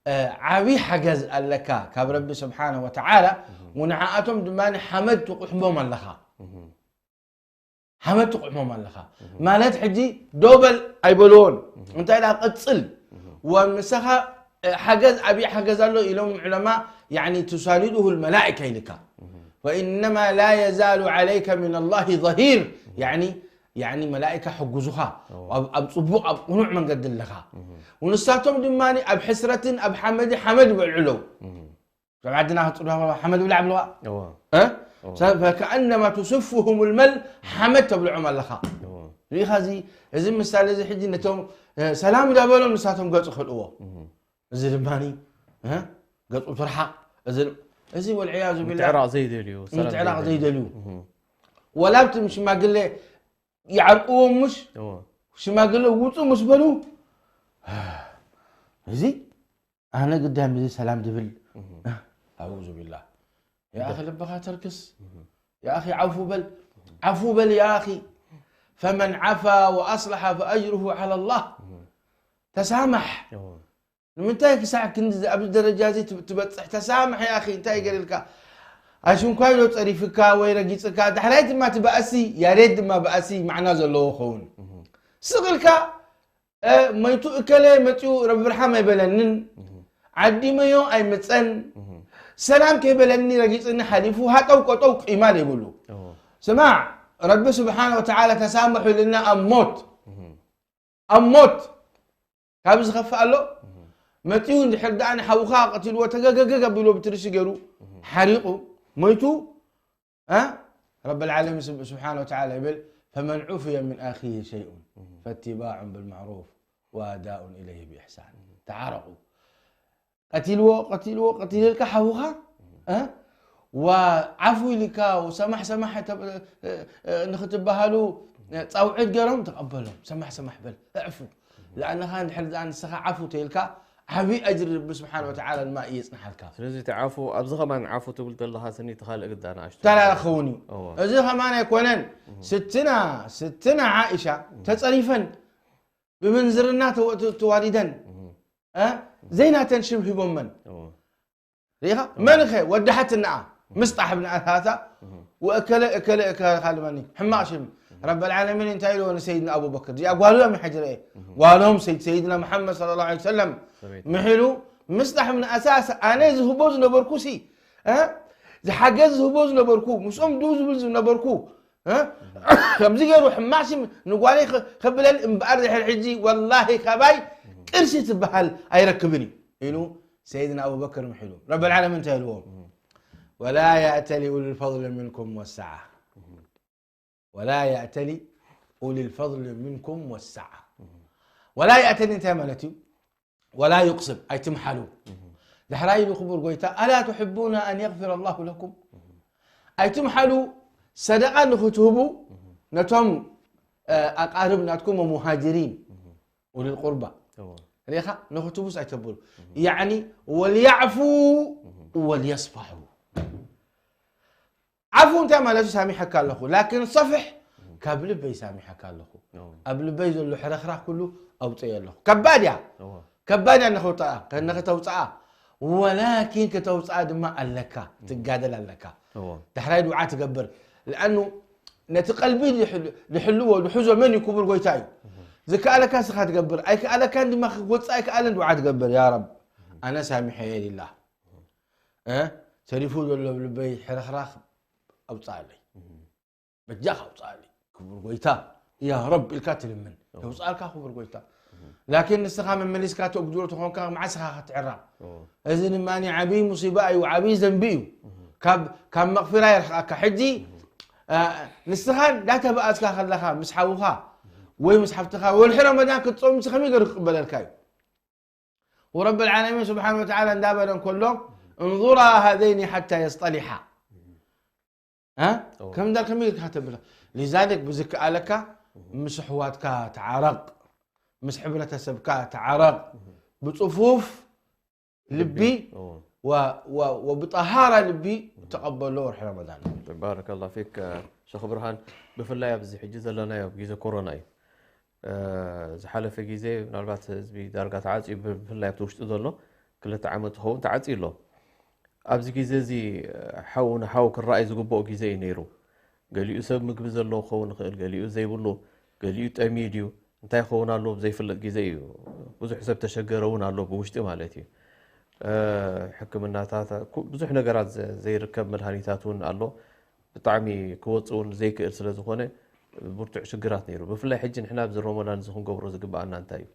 እ፣ ዓቢ ሓገዝ ኣለካ ካብ ረቢ ስብሓነ ወተዓላ፣ ወንዓኣቶም ድማ ሓመድ ትቑሕሞም ኣለኻ። ሓመድ ትቑሕሞም ኣለኻ። ማለት ሕጂ ደው በል ኣይበልዎን። እንታይ ደኣ ቀጽል። ወምሳኻ፣ እ፣ ሓገዝ፣ ዓብዪ ሓገዝ ኣሎ ኢሎም ዑለማ፣ ያዕኒ ትሳንዱሁ ልመላኢካ ኢልካ። ፈኢነማ ላ የዛሉ ዓለይከ ምን ላሂ ዘሂር። ያዕኒ፣ ያዕኒ መላኢካ ሕጉዙኻ። ኣብ፣ ኣብ ጽቡቕ፣ ኣብ ቅኑዕ መንገዲ ኣለኻ። ወንሳቶም ድማ ኣብ ሕስረትን ኣብ ሓመድ፣ ሓመድ ይበልዑ ኣለዉ። ካብ ዓድና ክጽልዋ ሓመድ ብላዕ ብለዋ። እዎ። እ? እዎ። ሰብ ፈከኣነማ ትስፍሁም ልመል ሓመድ ተብልዖም ኣለኻ። እዎ። ርኢኻ እዚ፣ እዚ ምሳሌ እዚ ሕጂ ነቶም፣ እ፣ ሰላም እንዳበሎም ንሳቶም ገጹ ከልእዎ። እህ። እዚ ድማኒ፣ እ? ገጹ ትርሓቕ። እዚ፣ እዚ ወልዕያዙ ቢላህ ምትዕራቕ ዘይደልዩ፣ ሰላም ምትዕራቕ ዘይደልዩ። ዘይደልዩ። እህ። ወላ ኣብቲ ሽማግሌ ይዓርቅዎም ምሽ? እዎ። ሽማግሌ ውጹ ምስ በሉ፣ እዚ ኣነ ግዳም እዚ ሰላም ድብል። እህ። ኣዑዙ ቢላህ። ያ ኣኺ ልብኻ ተርክስ። እህ። ያ ኣኺ ዓፉ በል። ዓፉ በል ያ ኣኺ። ፈመን ዓፋ ወኣስለሐ ፈኣጅሩሁ ዐለላህ። እህ። ተሳማሕ። እዎ። ንምንታይ ክሳዕ ክንዲ ኣብዚ ደረጃ እዚ ትብ-፣ ትበጽሕ? ተሳማሕ ያ ኣኺ፣ እንታይ ገይርልካ? ኣሽንኳይ ዶ ጸሪፍካ ወይ ረጊጽካ? ዳሕራይ ድማ እቲ ባእሲ፣ ያሬት ድማ ባእሲ ማዕና ዘለዎ ክኸውን። እህ። ስቕ ኢልካ እ፣ መይቱ እከለ መጺኡ ረቢ ብርሃም ኣይበለንን። እህ። ዓዲመዮ ኣይመጸን። እህ። ሰላም ከይበለኒ ረጊጽኒ ሓሊፉ ሃጠው ቆጠው ቂማ ዘይብሉ። እዎ። ስማዕ፣ ረቢ ስብሓነ ወተዓላ ተሳምሑ ኢልና ኣብ ሞት። እህ። ኣብ ሞት። ካብ ዝኸፍእ ኣሎ? እህ። መጺኡ እንድሕር ደኣ ንሓውኻ ቀቲልዎ ተገገገግ ኣቢልዎ ብትርሲ ገይሩ እህ። ሓሪቑ መይቱ እ? ረብል ዓለሚን ስብ-፣ ስብሓነ ወተዓላ ይብል፣ "ፈመን ዑፍየ ሚን ኣኺሂ ሸይኡን እህ። ፈትባዑን ብልማዕሩፍ ወኣዳኡን ኢለይሂ ብኢሕሳን።" ተዓረቑ። ቀቲልዎ፣ ቀቲልዎ፣ ቀቲልልካ ሓውኻ፣ እ? ወዓፉ ኢልካ፣ ወሰማሕ ሰማሕ ተብ-፣ እ፣ እ፣ ንኽትበሃሉ፣ እ፣ ጻውዒት ገይሮም፣ ተቐበሎም። ሰማሕ ሰማሕ በል፣ እዕፉ። ለኣንኻ እንድሕር ደኣ ንስኻ ዓፉ ተይልካ፣ ዓብዪ ኣጅሪ ረቢ ስብሓን ወተዓላ ድማ እዩ የጽንሓልካ። ስለዚ እቲ ዓፉ፣ ኣብዚ ኸማን ዓፉ ትብል ዘለኻ ስኒ እቲ ካልእ ግዳ ንኣሽቱ ተላ ክኸውን እዩ። እዎ። እዚ ኸማን ኣይኮነን። እህ። ስትና፣ ስትና ዓኢሻ እህ። ተጸሪፈን፣ ብምንዝርና ተወ-፣ ተ-፣ ተዋሊደን፣ እህ። እ? ዘይናተን ሽም ሂቦመን። እዎ። ርኢኻ? እዎ። መንኸ ወዳሓትናኣ? ምስጣሕ ብን ኣሳሳ እህ። ወእከለ፣ እከለ፣ እከለ ካልመኒ። ሕማቕ ሽም። እህ። ረበል ዓለሚን እንታይ ኢልዎ ንሰይድና ኣቡበክር? እዚኣ ጓሉ እዮም ሕጂ ርኤ። እህ። ጓሎም ሰይድ፣ ሰይድና መሓመድ ሰለላሁ ዐለይሂ ወሰለም ሰበይቱ። ምሒሉ ምስጣሕ ብን ኣሳሳ ኣነ ዝህቦ ዝነበርኩ ሲ፣ እ? ዝሓገዝ ዝህቦ ዝነበርኩ፣ ምስኦም ድው ዝብል ዝነበርኩ፣ እ? ከምዚ ገይሩ ሕማቕ ሽም ንጓለይ ኸ- ከብለል እምበኣር ድሕሪ ሕጂ ወላሂ ካባይ ቅርሺ ትበሃል ኣይረክብን እዩ ኢሉ ሰይድና ኣቡበክር ምሒሉ። ረብ ልዓለሚን እንታይ ኢልዎም? ولا يأتل أولو الفضل منكم والسعة ولا يأتل أولو الفضل منكم والسعة ولا يأتل እንታይ ማለት እዩ? ولا يقصر ኣይትምሓሉ። ዳሕራይ ኢሉ ክቡር ጎይታ ألا تحبون أن يغفر الله لكم ኣይትምሓሉ። ሰደቃ ንኽትህቡ ነቶም ኣቃርብ ናትኩም ومهاجرين أولي القربى ሪኻ ንኽትቡስ ኣይተብሉ يعني وليعفوا وليصفحوا ዓፉ እንታይ ማለት እዩ? ሳሚሐካ ኣለኹ ላኪን صفح ካብ ልበይ ሳሚሐካ ኣለኹ ኣብ ልበይ ዘሎ ሕረኽራኽ ኩሉ ኣውፅየ ኣለኹ ከባድ እያ ከባድ እያ ንኸውፅኣ ንኸተውፅኣ ወላኪን ከተውፅኣ ድማ ኣለካ ትጋደል ኣለካ ዳሕራይ ድዓ ትገብር لأنه ነቲ ቀልቢ ዝሕልዎ ዝሕዞ መን እዩ ክቡር ጎይታ እዩ ዝከኣለካ ስኻ ትገብር ኣይከኣለካን ድማ ክወፅእ ኣይከኣለን ድዓ ትገብር ያ ረብ ኣነ ሳሚሐ የሊላ ተሪፉ ዘሎ ልበይ ሕረኽራኽ ኣውፅኣለይ በጃኻ ኣውፅኣለይ ክቡር ጎይታ ያ ረብ ኢልካ ትልምን የውፅኣልካ ክቡር ጎይታ ላኪን ንስኻ መመሊስካ ተእጉድሮ ተኾንካ መዓስኻ ክትዕራቕ እዚ ድማ ዓብዪ ሙሲባ እዩ ዓብዪ ዘንቢ እዩ ካብ መቕፊራ የርሕቐካ ሕጂ ንስኻ እንዳተባኣስካ ከለኻ ምስ ሓውኻ ወይ ምስ ሓፍትኻ ወልሒ ረመዳን ክትፀውም ከመይ ገይሩ ክቅበለልካ እዩ ورب العالمين سبحانه وتعالى እንዳበለ እንከሎ انظرا هذين حتى يصطلحا ها كم دار كم يلك هتبلا لذلك بذك ألك مش حواتك تعرق مش حبرة سبكا تعرق بصفوف ልቢ ወብጠሃራ ልቢ ተቐበሎ ወርሒ ረመዳን። ባረከላሁ ፊክ ሸኽ ብርሃን። ብፍላይ ኣብዚ ሕጂ ዘለናዮ ግዜ ኮሮና እዩ። ዝሓለፈ ግዜ ምናልባት ህዝቢ ዳርጋ ተዓፅዩ ብፍላይ ኣብቲ ውሽጢ ዘሎ ክልተ ዓመት ዝኸውን ተዓፅዩ ኣሎ። ኣብዚ ግዜ እዚ ሓው ንሓው ክረኣይ ዝግብኦ ግዜ እዩ ነይሩ። ገሊኡ ሰብ ምግቢ ዘለዎ ክኸውን ይኽእል፣ ገሊኡ ዘይብሉ፣ ገሊኡ ጠምዩ ድዩ እንታይ ክኸውን ኣለዎ ብዘይፍለጥ ግዜ እዩ። ብዙሕ ሰብ ተሸገረ እውን ኣሎ ብውሽጢ ማለት እዩ። ሕክምናታት ብዙሕ ነገራት ዘይርከብ መድሃኒታት እውን ኣሎ። ብጣዕሚ ክወፅእ እውን ዘይክእል ስለ ዝኾነ ብርቱዕ ሽግራት ነይሩ። ብፍላይ ሕጂ ንሕና ኣብዚ ሮሞዳን እዚ ክንገብሮ ዝግበኣና እንታይ እዩ?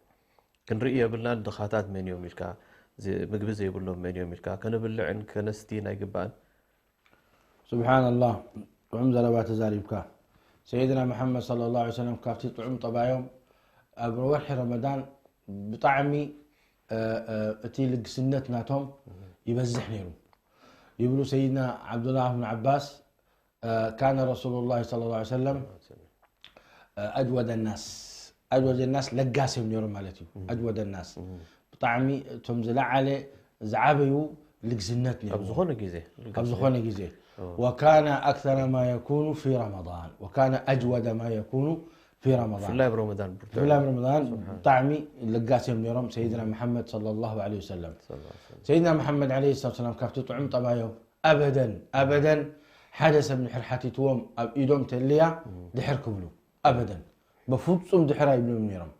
ክንርኢ የብልናን። ድኻታት መን እዮም ኢልካ፣ ምግቢ ዘይብሎም መን እዮም ኢልካ፣ ከነብልዕን ከነስትይን ኣይግባእን። ስብሓንላህ፣ ጥዑም ዘረባ ተዛሪብካ። ሰይድና መሓመድ ሰለላሁ ዐለይሂ ወሰለም ካብቲ ጥዑም ጠባዮም ኣብ ወርሒ ረመዳን ብጣዕሚ እቲ ልግስነት ናቶም ይበዝሕ ነይሩ። ይብሉ ሰይድና ዓብዱላህ ብን ዓባስ ካነ ረሱሉላህ ሰለላሁ ዐለይሂ ወሰለም ኣጅወደ ናስ ኣጅወደ ናስ ለጋስ እዮም ነይሮም ማለት እዩ። ኣጅወደ ናስ ብጣዕሚ እቶም ዝለዓለ ዝዓበዩ ልግስነት ነይሮም ኣብ ዝኾነ ግዜ። ኣብ ዝኾነ ግዜ። ወካነ ኣክተረ ማ የኩኑ ፊ ረመዳን ወካነ ኣጅወደ ማ የኩኑ ፊ ረመዳን ብፍላይ ኣብ ረመዳን ብርቱዕ ብፍላይ ኣብ ረመዳን ብጣዕሚ ለጋስ እዮም ነይሮም ሰይድና መሓመድ ሰለላሁ ዐለይሂ ወሰለም። ሰለላሁ ዐለይሂ ወሰለም። ሰይድና መሓመድ ዐለይሂ ሰላቱ ወሰላም ካብቲ ጥዑም ጠባዮም ኣበደን ኣበደን ሓደ ሰብ ንድሕር ሓቲትዎም ኣብ ኢዶም ተልያ ድሕር ክብሉ ኣበደን በፍጹም ድሕር ኣይብሉን ነይሮም።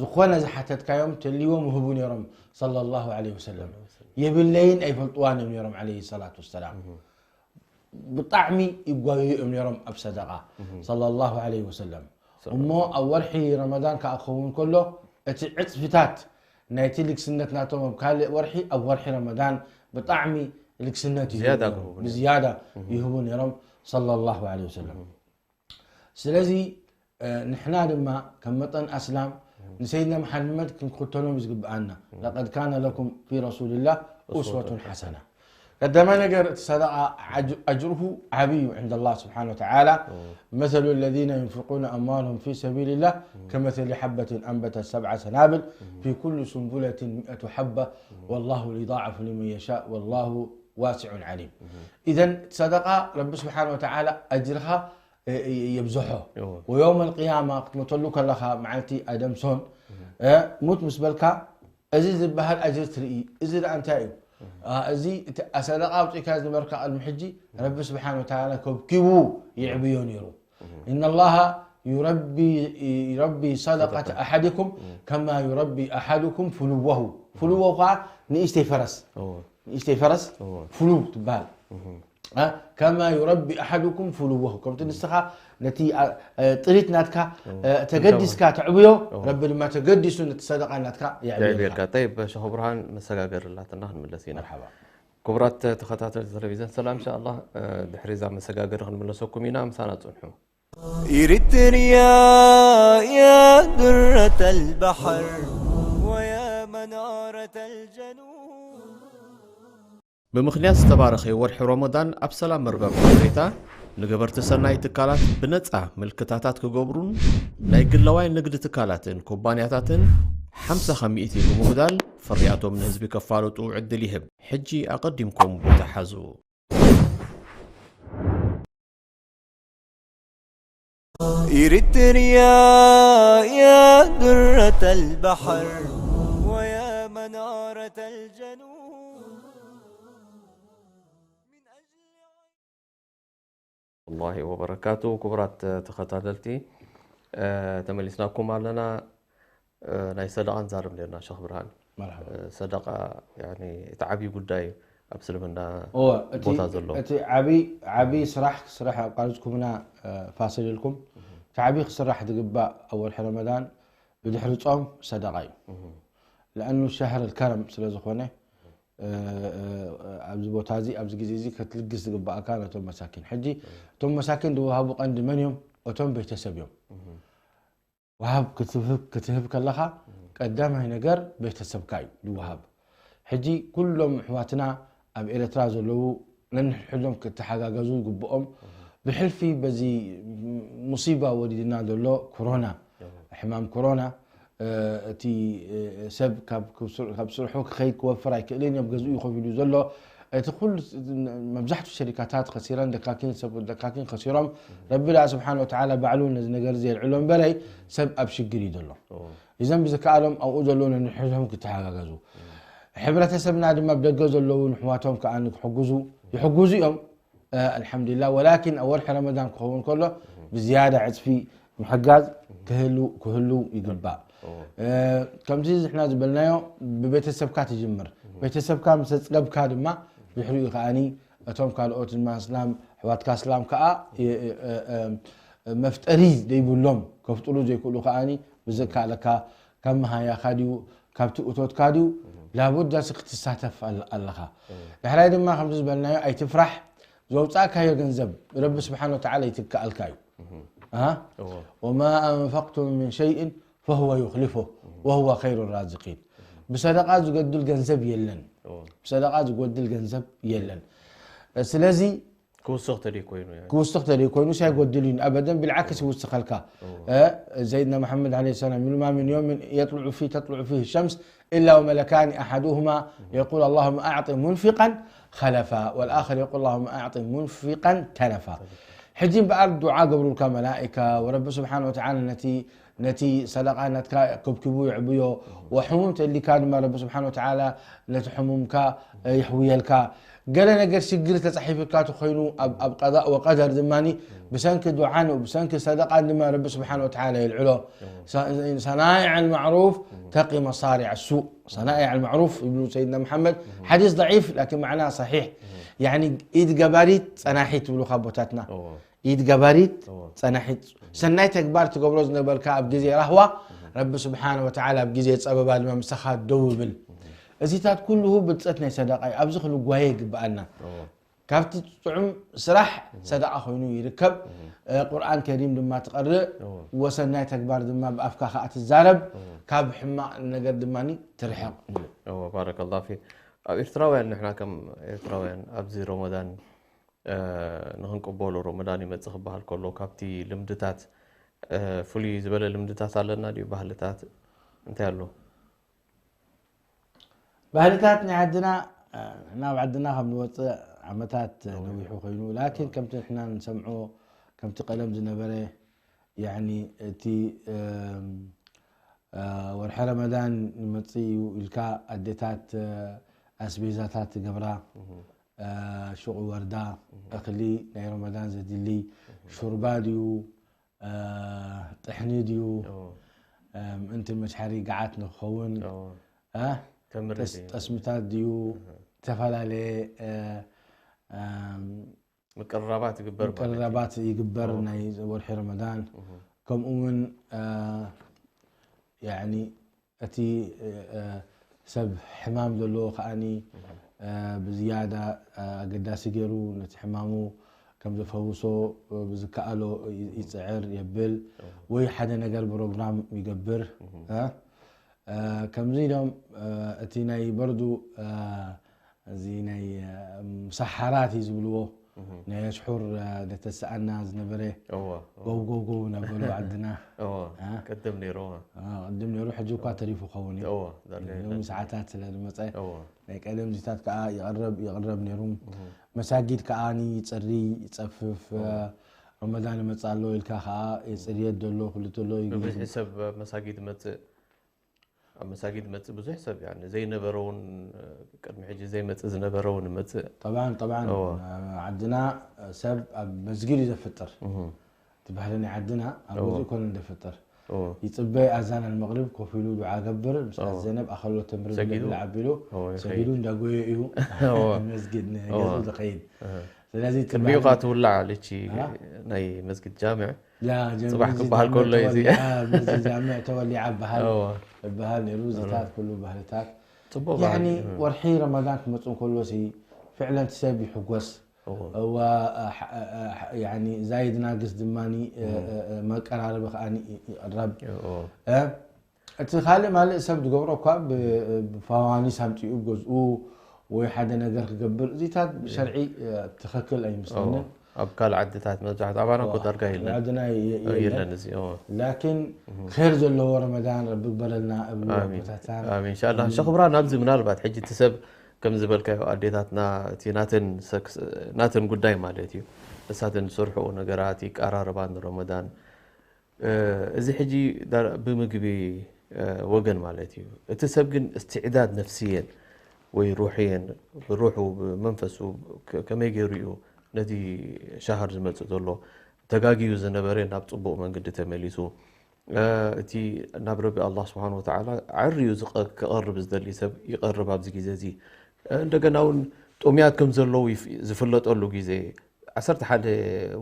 ዝኾነ ዝሓተትካዮም ተልዎም ይህቡ ነይሮም ሰለላሁ ዐለይሂ ወሰለም። የብለይን ኣይፈልጥዋን እዮም ነይሮም ዐለይሂ ሰላቱ ወሰላም። ብጣዕሚ ይጓየዩ እዮም ነይሮም ኣብ ሰደቃ ሰለላሁ ዐለይሂ ወሰለም። እሞ ኣብ ወርሒ ረመዳን ከዓ ክኸውን ከሎ እቲ ዕፅፍታት ናይቲ ልግስነት ናቶም ኣብ ካልእ ወርሒ ኣብ ወርሒ ረመዳን ብጣዕሚ ልግስነት ይህቡ ዝያዳ ነይሮም። ክህቡ ነይሮም። ብዝያዳ ይህቡ ነይሮም ሰለላሁ ዐለይሂ ወሰለም። ስለዚ ንሕና ድማ ከም መጠን ኣስላም ንሰይድና መሓመድ ክንክተሎም ዝግብኣና። ለቀድ ካነ ለኩም ፊ ረሱልላህ ኡስወቱን ሓሰና። ቀዳማይ ነገር እቲ ሰደቃ ኣጅርሁ ዓብይ እዩ ዕንደ ኣላህ ስብሓን ወተዓላ። መሰሉ ለዚነ ዩንፍቁነ ኣምዋልሁም ፊ ሰቢልላህ ከመሰሊ ሓበትን ኣንበተት ሰብዓ ሰናብል ፊ ኩሉ ሱንቡለትን ሚእቱ ሓባ ወላሁ ዩዳዕፉ ሊመን የሻእ ወላሁ ዋሲዑን ዓሊም። ኢዘን ሰደቃ ረቢ ስብሓን ወተዓላ ኣጅርኻ የብዝሖ። ወየውም ኣልቅያማ ክትመተሉ ከለኻ መዓልቲ ኣደምሶን ሙት ምስ በልካ እዚ ዝበሃል ኣጅር ትርኢ። እዚ ደኣ እንታይ እዩ? እዚ እቲ ኣሰደቃ ኣውፂእካ ዝነበርካ ቅድሚ ሕጂ ረቢ ስብሓን ወተዓላ ከብኪቡ ይዕብዮ ነይሩ። ኢነ ላሃ ዩረቢ ዩረቢ ሰደቀተ ኣሓድኩም ከማ ዩረቢ ኣሓድኩም ፍልወሁ። ፍልወሁ ከዓ ንእሽተይ ፈረስ ንእሽተይ ፈረስ ፍሉው ትበሃል። ከማ ዩረቢ ኣሓዱኩም ፍሉወሁ፣ ከምቲ ንስኻ ነቲ ጥሪት ናትካ ተገዲስካ ተዕብዮ፣ ረቢ ድማ ተገዲሱ ነቲ ሰደቃ ናትካ የዕብየልካ። ጠይብ ሸኽ ብርሃን፣ መሰጋገሪ ኣላትና ክንምለስ ኢና። ክቡራት ተኸታተልቲ ቴሌቪዝን ሰላም፣ እንሻላ ድሕሪ እዛ መሰጋገሪ ክንምለሰኩም ኢና። ምሳና ፅንሑ። إريتريا يا درة البحر ويا منارة الجنوب. ብምኽንያት ዝተባረኸ ወርሒ ሮሞዳን ኣብ ሰላም መርበብ ሓበሬታ ንገበርቲ ሰናይ ትካላት ብነጻ ምልክታታት ክገብሩን ናይ ግላዋይ ንግዲ ትካላትን ኩባንያታትን ሓምሳ ካብ ሚእቲ ብምጉዳል ፍርያቶም ንህዝቢ ከፋልጡ ዕድል ይህብ። ሕጂ ኣቐዲምኩም ቦታ ሓዙ። إريتريا يا درة البحر ويا منارة الجنوب. الله وبركاته. ክቡራት ተኸታተልቲ ተመሊስናኩም ኣለና። ናይ ሰደቓ ንዛረብ ነርና ሸኽ ብርሃን። ሰደቓ እቲ ዓብዪ ጉዳይ ኣብ እስልምና ቦታ ዘሎ። እቲ ዓብዪ ዓብዪ ስራሕ ክስራሕ ኣቋሪፅኩምና ፋሲል ኢልኩም፣ እቲ ዓብዪ ክስራሕ ዝግባእ ኣብ ወርሒ ረመዳን ብድሕሪ ፆም ሰደቓ እዩ። ለኣኑ ሸህር ከረም ስለ ዝኾነ ኣብዚ ቦታ እዚ ኣብዚ ግዜ እዚ ክትልግስ ዝግባእካ ነቶም መሳኪን። ሕጂ እቶም መሳኪን ዝወሃቡ ቀንዲ መን እዮም? እቶም ቤተሰብ እዮም። ወሃብ ክትህብ ክትህብ ከለኻ ቀዳማይ ነገር ቤተሰብካ እዩ ዝወሃብ። ሕጂ ኩሎም ኣሕዋትና ኣብ ኤረትራ ዘለዉ ነንሕድሕዶም ክተሓጋገዙ ይግብኦም። ብሕልፊ በዚ ሙሲባ ወሪድና ዘሎ ኮሮና ሕማም ኮሮና እቲ ሰብ ካብ ስርሑ ክኸይድ ክወፍር ኣይክእልን እዮም ገዝኡ ኮፍ ኢሉ ዘሎ እቲ ኩሉ መብዛሕቱ ሸሪካታት ከሲረን ደካኪን ሰብ ደካኪን ከሲሮም ረቢ ዳ ስብሓን ወተዓላ ባዕሉ ነዚ ነገር እዚ የልዕሎ እምበረይ ሰብ ኣብ ሽግር እዩ ዘሎ እዘም ብዝከኣሎም ኣብኡ ዘለዉ ነንሕድሕዶም ክተሓጋገዙ ሕብረተሰብና ድማ ብደገ ዘለዉ ንሕዋቶም ከዓ ክሕግዙ ይሕግዙ እዮም ኣልሓምዱሊላህ ወላኪን ኣብ ወርሒ ረመዳን ክኸውን ከሎ ብዝያዳ ዕፅፊ ምሕጋዝ ክህሉ ክህሉ ይግባእ ከምዚ ንሕና ዝበልናዮ ብቤተሰብካ ትጅምር ቤተሰብካ ምስ ኣፅገብካ ድማ ድሕሪኡ ከዓኒ እቶም ካልኦት ድማ እስላም ኣሕዋትካ እስላም ከዓ መፍጠሪ ዘይብሎም ከፍጥሩ ዘይክእሉ ከዓኒ ብዘካለካ ካብ መሃያኻ ድዩ ካብቲ እቶትካ ድዩ ላቡዳ ሲ ክትሳተፍ ኣለኻ ድሕራይ ድማ ከምዚ ዝበልናዮ ኣይትፍራሕ ዘውፃእካዮ ገንዘብ ረቢ ስብሓን ወተዓላ ይትከኣልካ እዩ ወማ ኣንፈቅቱም ምን ሸይእን ፈሁወ ዩክሊፎ ወሁወ ኸይሩ ራዚቂን ብሰደቃ ዝጎድል ገንዘብ የለን ብሰደቃ ዝጎድል ገንዘብ የለን ስለዚ ክውስኽ ተደይ ኮይኑ ክውስኽ ተደይ ኮይኑ ሳይጎድል እዩ ኣበደን ብልዓክስ ይውስኸልካ ሰይድና መሓመድ ለ ሰላም ይብሉ ማ ምን ዮምን የጥልዑ ፊ ተጥልዑ ፊህ ሸምስ إلا وملكان أحدهما يقول اللهم أعط منفقا خلفا والآخر يقول اللهم أعط منفقا تلفا ሕጂ እምበኣር ዱዓ ገብሩልካ መላእካ ወረቢ ስብሓን ወተዓላ ነቲ ነቲ ሰደቃ ናትካ ከብኪቡ ይዕብዮ ወሕሙም ተሊካ ድማ ረቢ ስብሓን ወተዓላ ነቲ ሕሙምካ ይሕውየልካ ገለ ነገር ሽግር ተፃሒፉልካ ተኮይኑ ኣብ ቀዳእ ወቀደር ድማ ብሰንኪ ዱዓን ብሰንኪ ሰደቃን ድማ ረቢ ስብሓን ወተዓላ የልዕሎ ሰናይዕ ልማዕሩፍ ተቂ መሳሪዕ ሱእ ሰናይዕ ልማዕሩፍ ይብሉ ሰይድና መሓመድ ሓዲስ ضعيف ላኪን ማዕና صحيح يعني ኢድ ገባሪት ፀናሒት ይብሉካ ቦታትና ኢድ ገባሪት ፀናሒት ሰናይ ተግባር ትገብሮ ዝነበርካ ኣብ ግዜ ራህዋ ረቢ ስብሓን ወተዓላ ኣብ ግዜ ፀበባ ድማ ምሳኻ ደው ይብል እዚታት ኩልሁ ብልፀት ናይ ሰደቃ እዩ ኣብዚ ክንጓየ ይግበኣና ካብቲ ጥዑም ስራሕ ሰደቃ ኮይኑ ይርከብ ቁርኣን ከሪም ድማ ትቐርእ ወሰናይ ተግባር ድማ ብኣፍካ ከዓ ትዛረብ ካብ ሕማቅ ነገር ድማ ትርሕቕ ንብል ባረከላ ፊክ ኣብ ኤርትራውያን ንሕና ከም ኤርትራውያን ኣብዚ ሮመዳን ንክንቅበሎ ሮመዳን ይመፅእ ክበሃል ከሎ ካብቲ ልምድታት ፍሉይ ዝበለ ልምድታት ኣለና ድዩ ባህልታት እንታይ ኣሎ ባህልታት ናይ ዓድና ናብ ዓድና ከም ዝወፅእ ዓመታት ነዊሑ ኮይኑ ላኪን ከምቲ ንሕና ንሰምዖ ከምቲ ቀደም ዝነበረ ያኒ እቲ ወርሒ ረመዳን ይመፅእ እዩ ኢልካ ኣዴታት ኣስቤዛታት ገብራ ሹቕ ወርዳ እኽሊ ናይ ረመዳን ዘድሊ ሹርባ ድዩ ጥሕኒ ድዩ ምእንቲ መድሓሪ ገዓት ንክኸውን ጠስምታት ድዩ ዝተፈላለየ ምቅርራባት ይግበር ማለት እዩ። ምቅርራባት ይግበር ኦ። ናይ ወርሒ ረመዳን እህ። ከምኡ እውን አ፣ ያኒ እቲ አ፣ ሰብ ሕማም ዘለዎ ከዓኒ አ፣ ብዝያዳ አ፣ ኣገዳሲ ገይሩ ነቲ ሕማሙ ከም ዘፈውሶ አ፣ ብዝከኣሎ ይ- ይፅዕር የብል ወይ ሓደ ነገር ፕሮግራም ይገብር አ፣ አ፣ ከምዚ ኢሎም አ፣ እቲ ናይ በርዱ አ፣ እዚ ናይ አ፣ ሙሳሓራት እዩ ዝብልዎ ናይ ኣሽሑር አ፣ ዘተሰኣና ዝነበረ እወ ጎው ጎው ጎው እናበሉ ዓድና እወ አ? ቅድም ነይሩ እወ። አ፣ ቅድም ነይሩ ሕጂ እኳ ተሪፉ ኸውን እዩ እወ ዳርጋ የለን። ሎሚ ሰዓታት ስለ ዝመፀ እወ ናይ ቀደም ዚታት ከዓ ይቐረብ ይቕረብ ነይሩ መሳጊድ ከዓ ይፅሪ ይፀፍፍ አ፣ ረመዳን ይመፅእ ኣሎ ኢልካ ከዓ የፅርየት ዘሎ ክልተ ኣሎ ይግይሩ ብብዝሒ ሰብ መሳጊድ መፅእ ኣብ መሳጊድ መፅእ ብዙሕ ሰብ ያኒ ዘይነበረ እውን ቅድሚ ሕጂ ዘይመፅእ ዝነበረ እውን መፅእ طبعا طبعا እወ። ዓድና ሰብ ኣብ መስጊድ እዩ ዘፍጥር እህ። እቲ ባህሊ ናይ ዓድና ኣብ እወ። ገዝኡ ኮነ ዘፍጥር እወ። ይፅበ ኣዛን ኣልመቕሪብ ኮፍ ኢሉ ዱዓ ገብር ምስ እወ። ኣዘነ ብኣኸሎ ተምሪ ሰጊዱ? ብልዕ ኣቢሉ እወ፣ ሰጊዱ እንዳጎየ እዩ እወ። መስጊድ እወ። ንገዝኡ ዝኸይድ ስለዚ እቲ ቅድሚኡ ባህሊ- ካ ትውላዕ ልቺ አ? ናይ መስጊድ ጃምዕ ያ፣ ጀምሪ ፅባሕ እዚ ክበሃል ጃምዕ ከሎ እዩ እዚ። ተወሊዓ፣ መስጊድ ጃምዕ ተወሊዓ በሃል እወ። ይበሃል ነይሩ። እዚታት ኩሉ ባህልታት ፅቡቅ ያኒ ባህሊ። እህ። ወርሒ ረመዳን ክመፅእ ከሎ ሲ ፍዕለን ሰብ ይሕጎስ እወ። እዋ ያኒ ዛይድ ናግስ ድማ መቀራረቢ ከዓ ይቅረብ እወ። እ፣ እቲ ካልእ ማልእ ሰብ ዝገብሮ እኳ ብ- ብፋዋኒስ ኣምፂኡ ገዝኡ ወይ ሓደ ነገር ክገብር እዚታት ብሸርዒ እ፣ ትኽክል ኣይመስለንን ኣብ ካልእ ዓድታት መብዛሕትኡ ኣባና እኮ ዳርጋ የለን ዓድና የ- የለን የለን እዚ እወ። ላኪን ኸይር ዘለዎ ረመዳን ረቢ ግበረልና እብሉ ኣሚን ኣቦታትና ኣሚን ኢንሻላ ሸኽብራ ናብዚ ምናልባት ሕጂ እቲ ሰብ ከም ዝበልካዮ ኣዴታትና እቲ ናተን ሰክስ- ናተን ጉዳይ ማለት እዩ ንሳተን ዝሰርሕኦ ነገራት ይቀራረባ ንረመዳን እ፣ እዚ ሕጂ ዳ- ብምግቢ እ፣ ወገን ማለት እዩ እቲ ሰብ ግን እስትዕዳድ ነፍስየን ወይ ሩሕየን ብሩሑ ብመንፈሱ ከ- ከመይ ገይሩ እዩ ነቲ ሻሃር ዝመፅእ ዘሎ ተጋግዩ ዝነበረ ናብ ፅቡቕ መንገዲ ተመሊሱ እ፣ እቲ ናብ ረቢ ኣላህ ስብሓን ወተዓላ ዓርዩ ዝቐ- ክቐርብ ዝደሊ ሰብ ይቐርብ ኣብዚ ግዜ እዚ እ፣ እንደገና እውን ጥሙያት ከም ዘለዉ ይፍ- ዝፍለጠሉ ግዜ ዓሰርተ ሓደ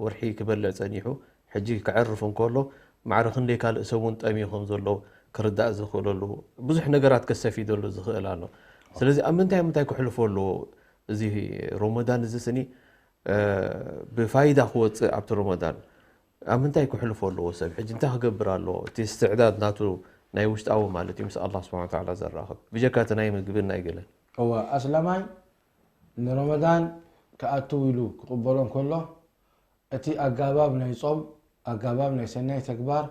ወርሒ ክበልዕ ፀኒሑ ሕጂ ክዕርፍ እንከሎ ማዕረ ክንደይ ካልእ ሰብ እውን ጠምዩ ከም ዘሎ ክርዳእ ዝኽእለሉ ብዙሕ ነገራት ከሰፊደሉ ዝኽእል ኣሎ ስለዚ ኣብ ምንታይ ምንታይ ክሕልፎ ኣለዎ እዚ ሮሞዳን እዚ ስኒ እ፣ ብፋይዳ ክወፅእ ኣብቲ ሮሞዳን ኣብ ምንታይ ክሕልፎ ኣለዎ ሰብ ሕጂ እንታይ ክገብር ኣለዎ እቲ እስትዕዳድ ናቱ ናይ ውሽጣዊ ማለት እዩ ምስ ኣላ ስብሓን ተዓላ ዘራኽብ ብጀካ እቲ ናይ ምግብን ናይ ገለን እወ ኣስላማይ ንረመዳን ክኣትው ኢሉ ክቕበሎ እንከሎ እቲ ኣጋባብ ናይ ጾም ኣጋባብ ናይ ሰናይ ተግባር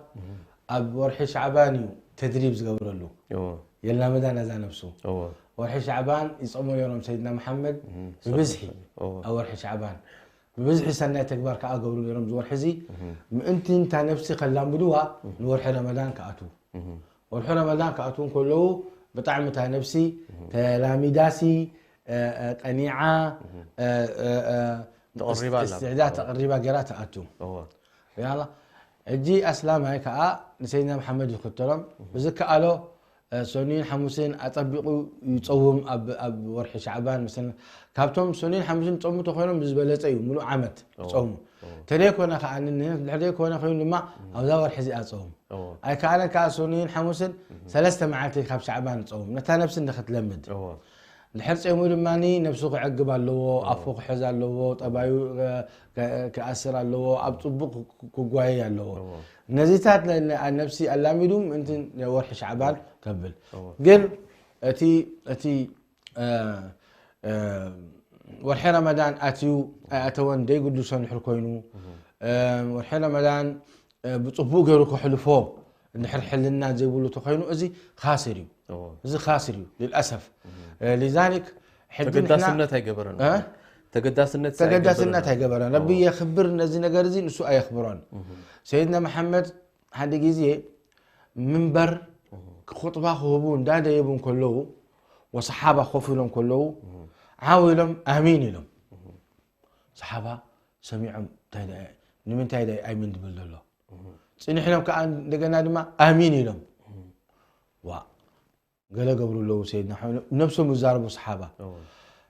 ኣብ ወርሒ ሻዕባን እዩ ተድሪብ ዝገብረሉ እዎ፣ የላመዳ ነዛ ነብሱ እዎ፣ ወርሒ ሻዕባን ይጾሞ ነይሮም ሰይድና መሓመድ እም፣ ብብዝሒ እዎ፣ ኣብ ወርሒ ሻዕባን ብብዝሒ ሰናይ ተግባር ከዓ ገብሩ ነይሮም እዚ ወርሒ እዚ ምእንቲ እንታ ነብሲ ከላምድዋ ንወርሒ ረመዳን ክኣትዉ እም፣ ወርሒ ረመዳን ክኣትዉ እንከለዉ ብጣዕሚ እታ ነብሲ ተላሚዳሲ እ፣ እ፣ ቀኒዓ እ፣ እ፣ እ፣ ተቐሪባ ኣላ። እስትዕዳድ ተቐሪባ ገይራ ትኣቱ እዎ፣ ያላ ሕጂ ኣስላማይ ከዓ ንሰይድና መሓመድ ይኽተሎም ብዝከኣሎ እ፣ ሰኑይን ሓሙስን ኣፀቢቑ ይፀውም ኣብ ኣብ ወርሒ ሻዕባን መሰለ ካብቶም ሰኑይን ሓሙስን ዝፀሙ ተኮይኖም ብዝበለፀ እዩ ሙሉእ ዓመት ይፀሙ ተደይኮነ ከዓ ንንህን ድሕሪ ዘይኮነ ኮይኑ ድማ ኣብዛ ወርሒ እዚኣ ፀውም እዎ፣ ኣይከኣለን ከዓ ሰኑይን ሓሙስን ሰለስተ መዓልቲ ካብ ሻዕባን ይፀውም ነታ ነብሲ ንክትለምድ እዎ፣ ድሕር ፂሙ ድማ ነብሱ ክዕግብ ኣለዎ ኣፉ ክሕዝ ኣለዎ ጠባዩ እ፣ ክ- ክኣስር ኣለዎ ኣብ ፅቡቅ ክ- ክጓየይ ኣለዎ እዎ፣ ነዚታት ነ- ነ- ነብሲ ኣላሚዱ ምእንቲ ወርሒ ሻዕባን ከብል እዎ፣ ግን እቲ እቲ እ፣ እ፣ ወርሒ ረመዳን ኣትዩ ኣይኣተወን ደይግድሶ ንድሕር ኮይኑ እ፣ ወርሒ ረመዳን እ፣ ብፅቡቅ ገይሩ ከሕልፎ እንድሕር ሕልና ዘይብሉ ተኮይኑ እዚ ካስር እዩ እዎ። እዚ ካስር እዩ ልልኣሰፍ እ፣ ሊዛሊክ ሕጂ ንሕና ተገዳስነት ኣይገበረን እ? ተገዳስነት ተገዳስነት ኣይገበረን ረቢ የኽብር ነዚ ነገር እዚ ንሱ ኣየኽብሮን ሰይድና መሓመድ ሓደ ግዜ ምንበር ክኹጥባ ክህቡ እንዳደየቡ እንከለዉ ወሰሓባ ኮፍ ኢሎም ከለዉ ዓው ኢሎም ኣሚን ኢሎም ሰሓባ ሰሚዖም እንታይ ዳ- ንምንታይ ዳ ኣሚን ዝብል ዘሎ ፅንሕ ኢሎም ከዓ እንደገና ድማ ኣሚን ኢሎም ዋ ገለ ገብሩ ኣለዉ ሰይድና ሓው ነብሶም ይዛረቡ ሰሓባ እዎ፣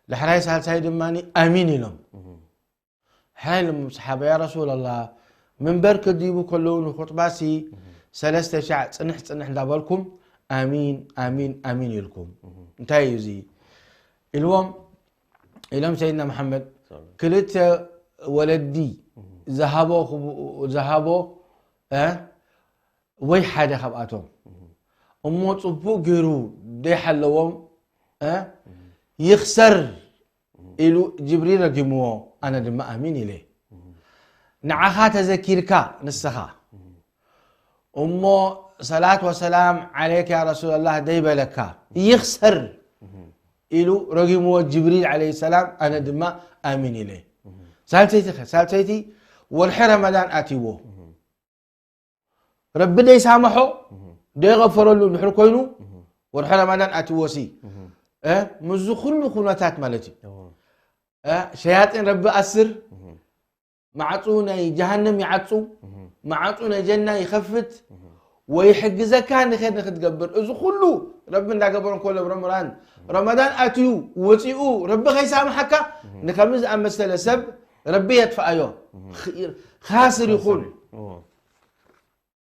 ዳሕራይ ሳልሳይ ድማ ኣሚን ኢሎም እዎ፣ ሓይል ምሳሓባ ያ ረሱላላህ ምንበር ክድይቡ ከለዉ ንኹጥባሲ ሰለስተ ሻዕ ጽንሕ ጽንሕ እንዳበልኩም ኣሚን ኣሚን ኣሚን ኢልኩም። እንታይ እዩ እዚ ኢልዎም? ኢሎም ሰይድና መሓመድ ክልተ ወለዲ ዝሃቦ ዝሃቦ ወይ ሓደ ካብኣቶም እሞ ጽቡቕ ገይሩ ደይሓለዎም ይኽሰር ኢሉ ጅብሪል ረጊምዎ፣ ኣነ ድማ ኣሚን ኢለ። ንዓኻ ተዘኪርካ ንስኻ እሞ ሰላት ወሰላም ዓለይከ ያ ረሱላላህ ደይበለካ ይኽሰር ኢሉ ረጊምዎ ጅብሪል ዓለይሂ ሰላም፣ ኣነ ድማ ኣሚን ኢለ። ሳልሰይቲ ኸ ሳልሰይቲ ወርሒ ረመዳን ኣትይዎ ረቢ ደይሳምሖ ደይغፈረሉ ድሕር ኮይኑ ወርሒ ረመዳን ኣትይዎ ሲ ምስዚ ኩሉ ኩነታት ማለት እዩ ሸያጢን ረቢ ኣስር ማዕፁ ናይ ጀሃነም ይዓፁ ማዕፁ ናይ ጀና ይኸፍት ወይ ሕግዘካ ንኸድ ንክትገብር እዚ ኩሉ ረቢ እንዳገበሮ እንከሎ ረመዳን ረመዳን ኣትዩ ወፂኡ ረቢ ከይሳምሓካ ንከምዚ ዝኣመሰለ ሰብ ረቢ የጥፍኣዮ ካስር ይኹን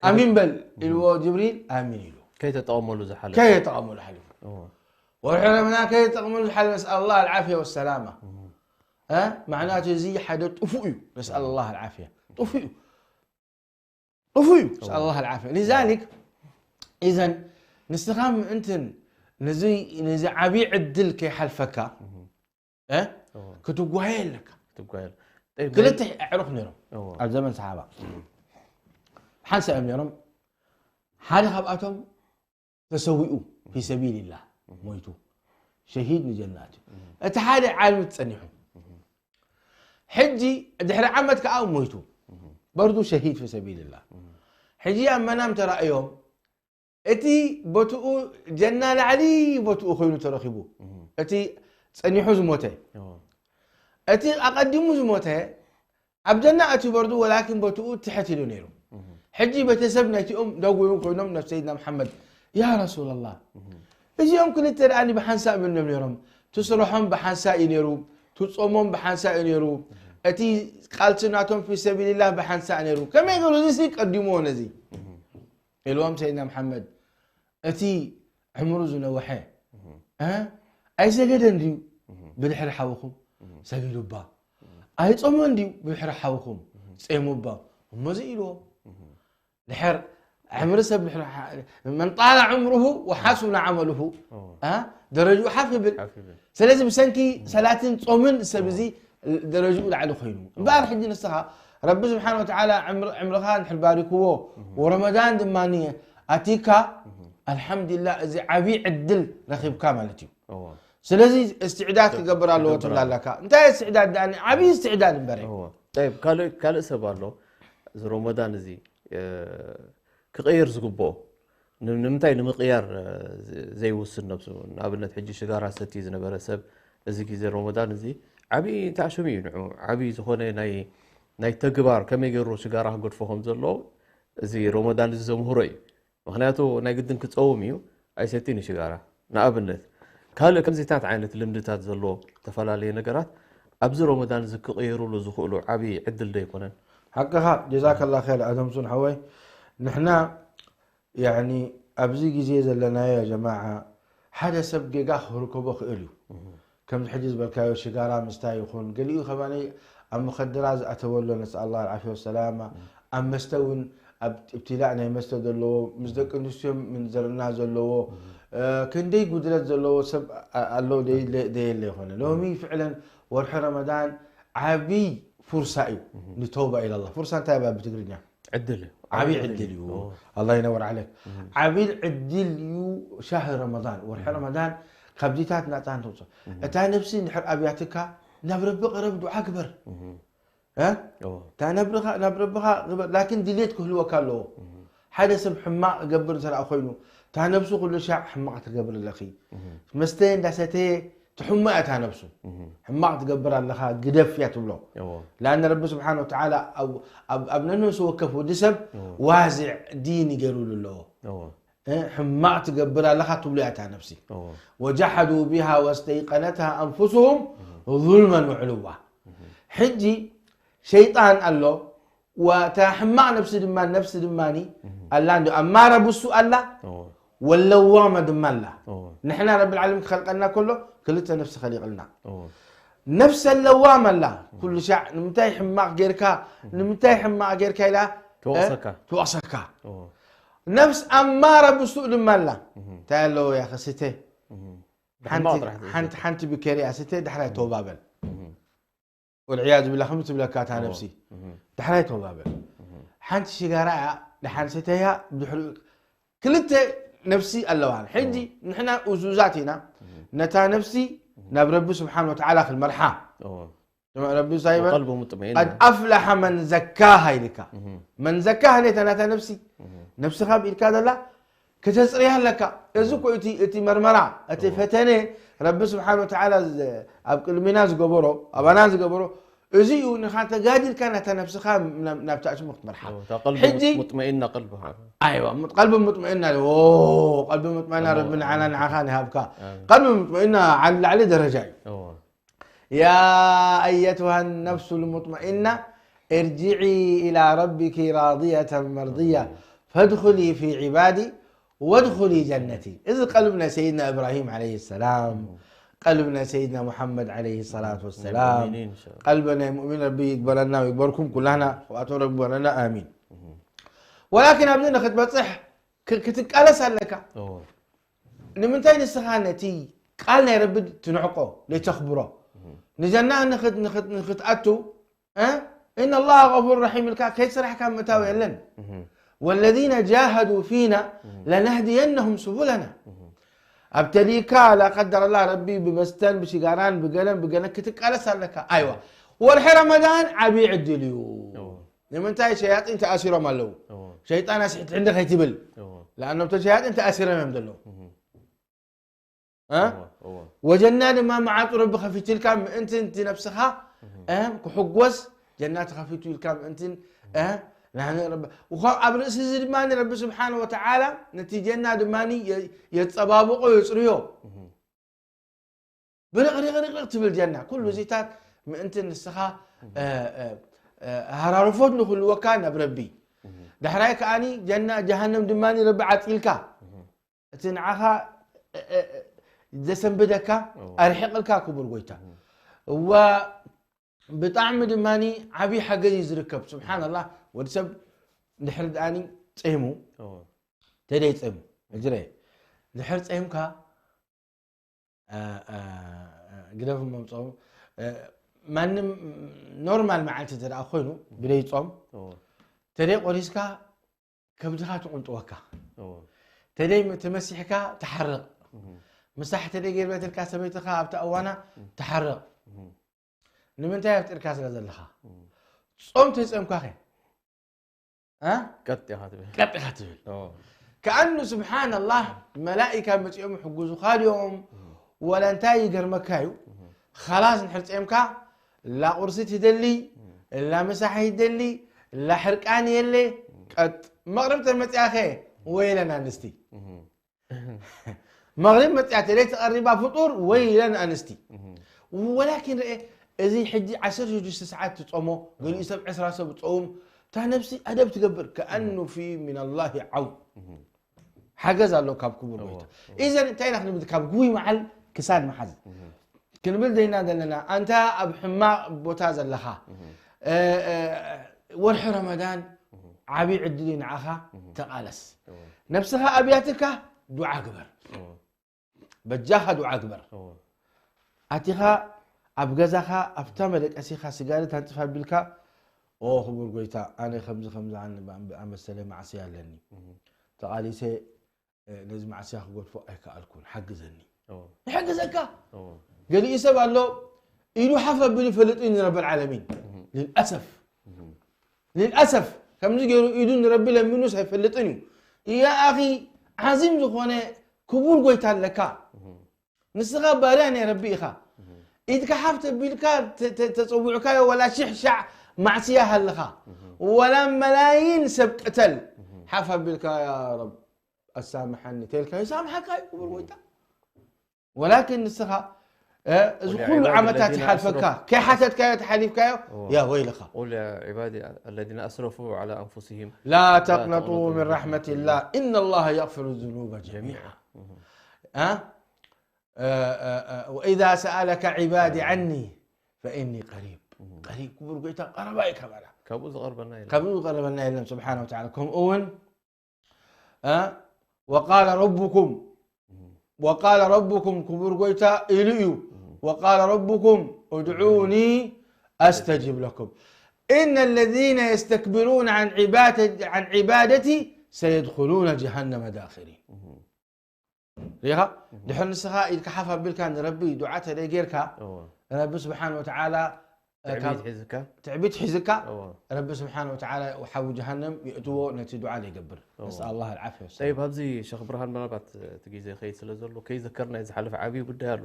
ኣሚን በል ኢልዎ ጅብሪል ኣሚን ኢሉ ከይተጠቐመሉ ዝሓለፈ ከየጠቐመሉ ሓሊፉ ወርሒ ረመዳን ከየጠቐመሉ ዝሓለፈ ነስኣል ላ ኣልዓፍያ ወሰላማ ማዕናቱ እዚ ሓደ ጥፉእ እዩ ነስኣል ላ ኣልዓፍያ ጥፉእ እዩ ጥፉእ እዩ ነስኣል ላ ኣልዓፍያ ሊዛሊክ ኢዘን ንስኻ ምእንትን ነዚ ዓብዪ ዕድል ከይሓልፈካ ክትጓየ ኣለካ ክትጓየል ጠይብ፣ ክልተ ኣዕሩኽ ነይሮም እዎ፣ ኣብ ዘመን ሰሓባ ሓንሳ እዮም ነይሮም ሓደ ካብኣቶም ተሰዊኡ ፊ ሰቢልላህ ሞይቱ ሸሂድ ንጀናት እዩ እቲ ሓደ ዓልሚ ጸኒሑ ሕጂ ድሕሪ ዓመት ከዓ ሞይቱ በርዱ ሸሂድ ፊ ሰቢልላህ ሕጂ ኣብ መናም ተራእዮም እቲ ቦትኡ ጀና ላዕሊ ቦትኡ ኮይኑ ተረኺቡ እቲ ጸኒሑ ዝሞተ እቲ ኣቐዲሙ ዝሞተ ኣብ ጀና ኣትዩ በርዱ ወላኪን ቦትኡ ትሕት ኢሉ ነይሩ ሕጂ ቤተሰብ ናይቲኦም ደው ኢሎም ኮይኖም ናብ ሰይድና መሓመድ ያ ረሱላላህ እዚኦም ክልተ ደኣ ብሓንሳእ ምንም ነይሮም ትስርሖም ብሓንሳእ እዩ ነይሩ ትጾሞም ብሓንሳእ እዩ ነይሩ እቲ ቃልሲ ናቶም ፊ ሰቢልላህ ብሓንሳእ ነይሩ ከመይ ገሩ እዚ ቀዲምዎ ነዚ ኢልዎም ሰይድና መሓመድ እቲ ዕምሩ ዝነውሐ ኣይሰገደን ድዩ ብድሕሪ ሓውኹም ሰጊዱባ ኣይጾመን ድዩ ብድሕሪ ሓውኹም ጼሙባ እሞዚ ኢልዎም ድሕር ዕምሪ ሰብ ድሕር መን ጣለ ዕምሩሁ ወሓሱነ ዓመሉሁ ደረጅኡ ሓፍ ይብል ስለዚ ብሰንኪ ሰላትን ጾምን ሰብ እዚ ደረጅኡ ላዕሊ ኮይኑ እምበኣር ሕጂ ንስኻ ረቢ ስብሓን ወተዓላ ዕምርኻ እንድሕር ባሪክዎ ወረመዳን ድማ ኣቲካ ኣልሓምዱሊላህ እዚ ዓብዪ ዕድል ረኺብካ ማለት እዩ ስለዚ እስትዕዳድ ክገብር ኣለዎ ትብላ ኣለካ እንታይ እስትዕዳድ ደኣ ዓብዪ እስትዕዳድ እምበረ ካልእ ሰብ ኣሎ እዚ ሮመዳን እዚ ክቕይር ዝግብኦ ንምንታይ ንምቕያር ዘይውስን ነብሱ ንኣብነት ሕጂ ሽጋራ ሰቲ ዝነበረ ሰብ እዚ ግዜ ሮመዳን እዚ ዓብዪ ተኣሽሙ እዩ ንዑ ዓብዪ ዝኾነ ናይ ተግባር ከመይ ገይሩ ሽጋራ ክገድፎ ከም ዘለዎ እዚ ሮመዳን እዚ ዘምህሮ እዩ ምኽንያቱ ናይ ግድን ክፀውም እዩ ኣይሰቲን እዩ ሽጋራ ንኣብነት ካልእ ከምዚታት ዓይነት ልምድታት ዘለዎ ዝተፈላለዩ ነገራት ኣብዚ ሮመዳን እዚ ክቕየሩሉ ዝኽእሉ ዓብዪ ዕድል ዶ ኣይኮነን ሓቅኻ ጀዛከላ ኸይር ኣደምሱን ሓወይ ንሕና ያኒ ኣብዚ ግዜ ዘለናዮ ጀማዓ ሓደ ሰብ ጌጋ ክርከቦ ክእል እዩ ከምዚ ሕጂ ዝበልካዮ ሽጋራ ምስታይ ይኹን ገሊኡ ከማነይ ኣብ መኸድራ ዝኣተወሎ ነስኣል ላህ ዓፊያ ወሰላማ ኣብ መስተ እውን ኣብ እብትላእ ናይ መስተ ዘለዎ ምስ ደቂ ኣንስትዮ ምንዝርና ዘለዎ ክንደይ ጉድለት ዘለዎ ሰብ ኣሎ ደየለ ይኾነ ሎሚ ፍዕለን ወርሒ ረመዳን ዓብይ ፉርሳ እዩ ንተውባ ኢላላ ፉርሳ እንታይ ባ ብትግርኛ ዕድል እዩ ዓብይ ዕድል እዩ ኣላ ይነወር ዓለክ ዓብይ ዕድል እዩ ሻህሪ ረመዳን ወርሒ ረመዳን ካብዚታት ናፃ ንተውፅኦ እታ ነብሲ እንድሕር ኣብያትካ ናብ ረቢ ቀረብ ዱዓ ግበር እታ ነብርኻ ናብ ረብኻ ግበር ላኪን ድሌት ክህልወካ ኣለዎ ሓደ ሰብ ሕማቕ ገብር እንተ ኮይኑ እታ ነብሱ ኩሉ ሻዕ ሕማቕ ትገብር ኣለኺ መስተ እንዳሰተየ ትሕሞ እያ እታ ነብሱ ሕማቕ ትገብር ኣለኻ ግደፍ እያ ትብሎ ላን ረቢ ስብሓን ወተዓላ ኣብ ነነሱ ወከፍ ወዲ ሰብ ዋዚዕ ዲን ይገይሩሉ ኣለዎ ሕማቕ ትገብር ኣለኻ ትብሉ እያ እታ ነብሲ ወጃሓዱ ቢሃ ወስተይቀነትሃ ኣንፉስሁም ظልመን ወዕልዋ ሕጂ ሸይጣን ኣሎ፣ ወታ ሕማቕ ነፍሲ ድማ፣ ነፍሲ ድማ ኣላ፣ እንዲ ኣማራ ብሱ ኣላ፣ ወለዋማ ድማ ኣላ። ንሕና ረብል ዓለሚን ክኸልቀና ከሎ ክልተ ነፍሲ ኸሊቕልና። ነፍሰ ለዋማ ኣላ። ኩሉ ሻዕ ንምንታይ ሕማቕ ጌርካ፣ ንምንታይ ሕማቕ ጌርካ ኢላ ትወቕሰካ። ትወቕሰካ። ነፍስ ኣማራ ብሱእ ድማ ኣላ። እንታይ ኣለዎ ያ ኸስተ? ሓንቲ፣ ብሕማቕ ጥራሕ ትእዘዝ። ሓንቲ፣ ሓንቲ ብከሪያ ስተ፣ ዳሕራይ ተወባበል። ወልዕያዙ ቢላ ከምዚ ትብለካ እታ እዎ። ነፍሲ። እህ። ዳሕራይ ተወባበል። እህ። ሓንቲ ሽጋራ እያ፣ ደሓን ሰተያ፣ ድሕሪኡ ክልተ ነፍሲ ኣለዋ። ሕጂ እዎ። ንሕና እዙዛት ኢና። እህ። ነታ ነፍሲ እህ። ናብ ረቢ ስብሓን ወተዓላ ክንመርሓ። እዎ። ረቢ እንታይ ይበል? ወቀልቡ ሙጥመኢና። ቀድ ኣፍላሐ መን ዘካሃ ኢልካ። እህ። መን ዘካሃ ነታ ናታ ነፍሲ። እህ። ነፍስኻ ብኢድካ ዘላ ከተጽርያ ኣለካ። እዚ እኮ እቲ፣ እቲ መርመራ፣ እቲ እዎ። ፈተነ ረቢ ስብሓን ወተዓላ ዝ-፣ ኣብ ቅድሚና ዝገበሮ፣ ኣባና ዝገበሮ፣ እዚ እዩ። ንኻ ተጋዲልካ ናታ ነፍስኻ ናብ፣ ናብታ እሽሙ ክትመርሓ። እዎ፣ እታ ቀልቢ ሕጂ ሙጥ-፣ ሙጥመኢና ቀልቢ። ኣይዋ፣ ሙጥ-፣ ቀልቢ ሙጥመኢና፣ ኦ፣ ቀልቢ ሙጥመኢና እዎ። ረቢ ንዓና ንዓኻ ንሃብካ። ኣሜን። ቀልቢ ሙጥመኢና ዓሊ ላዕሊ ደረጃ እዩ። እዎ። يا أيتها النفس المطمئنة ارجعي إلى ربك راضية مرضية فادخلي في عبادي وادخلي جنتي. እዚ ቀልቢ ናይ ሰይድና ኢብራሂም ዓለይሂ ሰላም፣ ቀልቢ ናይ ሰይድና ሙሐመድ ዓለይሂ ሰላቱ ወሰላም፣ ሙእሚኒን ኢንሻአላህ። ቀልቢ ናይ ሙእሚን ረቢ ይግበረና ይግበርኩም ኩላና፣ ካብኣቶም ረቢ ይግበረና፣ ኣሚን። ወላኪን ኣብዚ ንክትበፅሕ ክ-፣ ክትቃለስ ኣለካ። እዎ። ንምንታይ ንስኻ ነቲ ቃል ናይ ረቢ ትንዕቆ፣ ዘይተኽብሮ? ንጀና ንኽት-፣ ንኽት-፣ ንኽትኣቱ፣ እ? إن الله غفور رحيم ኢልካ ከይሰራሕካ ምእታው የለን። والذين جاهدوا فينا لنهدينهم سبلنا። ኣብ ተሊካ ላ ቀደር ኣላህ ረቢ ብመስተን ብሽጋራን ብገለን ብገለን ክትቃለስ ኣለካ። ኣይዋ፣ ወርሒ ረመዳን ዓብዪ ዕድል እዩ። እዎ። ንምንታይ ሸያጢን ተኣሲሮም ኣለዉ? እዎ። ሸይጣን ኣስሕት ሕንዲ ከይትብል። እዎ። ለኣኖም እቶም ሸያጢን ተኣሲሮም እዮም ዘለዉ። እዎ፣ እዎ። ወጀና ድማ መዓጡ ረቢ ከፊትልካ ምእንቲ እቲ ነብስኻ፣ እህ፣ ክሕጎስ ጀና ተኸፊቱ ኢልካ ምእንትን፣ እህ፣ ናህነ ረቢ፣ ወኸ-፣ ኣብ ርእሲ እዚ ድማ ረቢ ስብሓነ ወተዓላ ነቲ ጀና ድማ የ-፣ የጸባብቆ የጽርዮ። እህ። ብርቕሪቕሪቕሪቕ ትብል ጀና። ኩሉ እዚታት ምእንቲ ንስኻ፣ እህ። እ፣ እ፣ እ፣ ሃራርፎት ንክህልወካ ናብ ረቢ። እህ። ዳሕራይ ከኣኒ ጀና ጀሃነም ድማ ረቢ ዓጺልካ። እህ። እቲ ንዓኻ፣ እ፣ እ፣ እ፣ ዘሰንብደካ እዎ። ኣርሒቕልካ ክቡር ጎይታ። እዎ። እዋ ብጣዕሚ ድማ ዓብዪ ሓገዝ እዩ ዝርከብ። ስብሓንላህ፣ ወዲ ሰብ ድሕሪ ደኣኒ ጸይሙ፣ እዎ። ተደይ ጸይሙ፣ እጅረ፣ ድሕሪ ጸይምካ፣ እ፣ እ፣ ግደፍ መምፅኦም፣ እ፣ ማንም ኖርማል መዓልቲ እንተ ደኣ ኮይኑ፣ ብደይ ጾም፣ እዎ። ተደይ ቆሪስካ፣ ከብድኻ ትቕንጥወካ። እዎ። ተደይ ም-፣ ተመሲሕካ ትሓርቕ። እህ። ምሳሕ ተደይ ገይርበትልካ ሰበይትኻ ኣብታ እዋና እህ። ትሓርቕ። እህ። ንምንታይ ኣፍጢርካ ስለ ዘለኻ? እህ። ጾም ተይጾምካ ኸ? እ? ቀጥ ኢኻ ትብል። ቀጥ ኢኻ ትብል። እዎ። ከኣኑ ስብሓንላህ መላኢካ መጺኦም ይሕግዙኻ ድዮም? እህ። ወላ እንታይ ይገርመካ እዩ? እህ። ኸላስ እንድሕር ጸምካ፣ ላ ቁርሲ ትደሊ፣ እህ። ላ ምሳሕ ይደሊ፣ ላ ሕርቃን የለ፣ እህ። ቀጥ። መቕሪብ ተመጽኣኸ፣ ወይለን ኣንስቲ። እህ። መቕሪብ መጽኣ ተለይ ተቐሪባ ፍጡር፣ ወይለን ኣንስቲ። እህ። ወላኪን ርአ፣ እዚ ሕጂ ዓሰርተ ሽዱሽተ ሰዓት ትጾሞ፣ ገሊኡ ሰብ ዕስራ ሰብ ጾም፣ እታ ነብሲ ኣደብ ትገብር፣ ከኣኑ ፊ ሚነላሂ ዓው። እህ። ሓገዝ ኣሎ ካብ ክቡር እዎ፣ ጎይታ። እዎ። ኢዘን እንታይ ኢና ክንብል? ካብ ግቡይ መዓል ክሳድ መሓዝ። እህ። ክንብል ደይና ዘለና፣ ኣንታ ኣብ ሕማቕ ቦታ ዘለኻ፣ እህ። እ፣ እ፣ ወርሒ ረመዳን እህ። ዓብዪ ዕድል እዩ ንዓኻ፣ እህ። ተቓለስ። እዎ። ነብስኻ ኣብያትካ ዱዓ ግበር። እዎ። በጃኻ ዱዓ ግበር። እዎ። ኣቲኻ ኣብ ገዛኻ ኣብታ መደቀሲኻ ስጋሪ ታንጽፍ ኣቢልካ፣ "ኦ ክቡር ጎይታ፣ ኣነ ከምዚ ከምዚ ኣነ ኣመሰለ ማዕስያ ኣለኒ። እህ። ተቓሊሰ እ፣ ነዚ ማዕስያ ክገድፎ ኣይከኣልኩን፣ ሓግዘኒ። እዎ። ይሕግዘካ። እዎ። ገሊኡ ሰብ ኣሎ፣ ኢዱ ሓፍ ኣቢሉ ይፈልጥ እዩ ንረብል ዓለሚን። እህ። ልልኣሰፍ። እህ። ልልኣሰፍ። ከምዚ ገይሩ ኢዱ ንረቢ ለሚኑስ ኣይፈልጥን እዩ። ያ ኣኺ፣ ዓዚም ዝኾነ ክቡር ጎይታ ኣለካ። እህ። ንስኻ ባርያ ናይ ረቢ ኢኻ። እህ። ኢድካ ሓፍ ተቢልካ ተ-፣ ተ-፣ ተጸዊዕካዮ ወላ ሽሕ ሻዕ ማዕስያ ሃለኻ። እህ። ወላ መላይን ሰብ ቅተል። እህ። ሓፍ ኣቢልካ፣ "ያ ረብ፣ ኣሳምሓኒ" ተልካ ይሳምሓካ እዩ ክቡር ጎይታ። ወላኪን ንስኻ እ፣ እዚ قل يا ኩሉ عبادي ዓመታት الذين ይሓልፈካ أسرفوا ከይሓተትካዮ ተሓሊፍካዮ እዎ። ያ ወይለኻ قل يا عبادي الذين أسرفوا على أنفسهم لا تقنطوا من رحمة الله إن الله يغفر الذنوب جميعا እህ፣ ها؟ آه، آه، آه، وإذا سألك عبادي عني فإني قريب قريب ክቡር ጎይታ ቀረባ እዩ ካባና ካብኡ ዝቐርበና የለን። ካብኡ ዝቐረበና የለን ስብሓን ወተዓላ ከምኡ እውን እ፣ وقال ربكم وقال ربكم ክቡር ጎይታ ኢሉ እዩ وقال ربكم ادعوني أستجب لكم إن الذين يستكبرون عن عبادتي عن عبادتي سيدخلون جهنم داخرين ሪኻ ድሕር ንስኻ ኢድካ ሓፍ ኣቢልካ ንረቢ ዱዓ ተደይ ጌርካ እዎ። ረቢ ስብሓን ወተዓላ እ፣ ካብ ትዕቢት ሒዝካ ትዕቢት ሒዝካ እዎ። ረቢ ስብሓን ወተዓላ ሓዊ ጀሃነም የእትዎ ነቲ ዱዓ ዘይገብር ነስኣል ኣላህ ልዓፍያ ወሰላም ጠይብ ኣብዚ ሸኽ ብርሃን ምናልባት እቲ ግዜ ከይድ ስለ ዘሎ ከይዘከርና ዝሓለፈ ዓብዪ ጉዳይ ኣሎ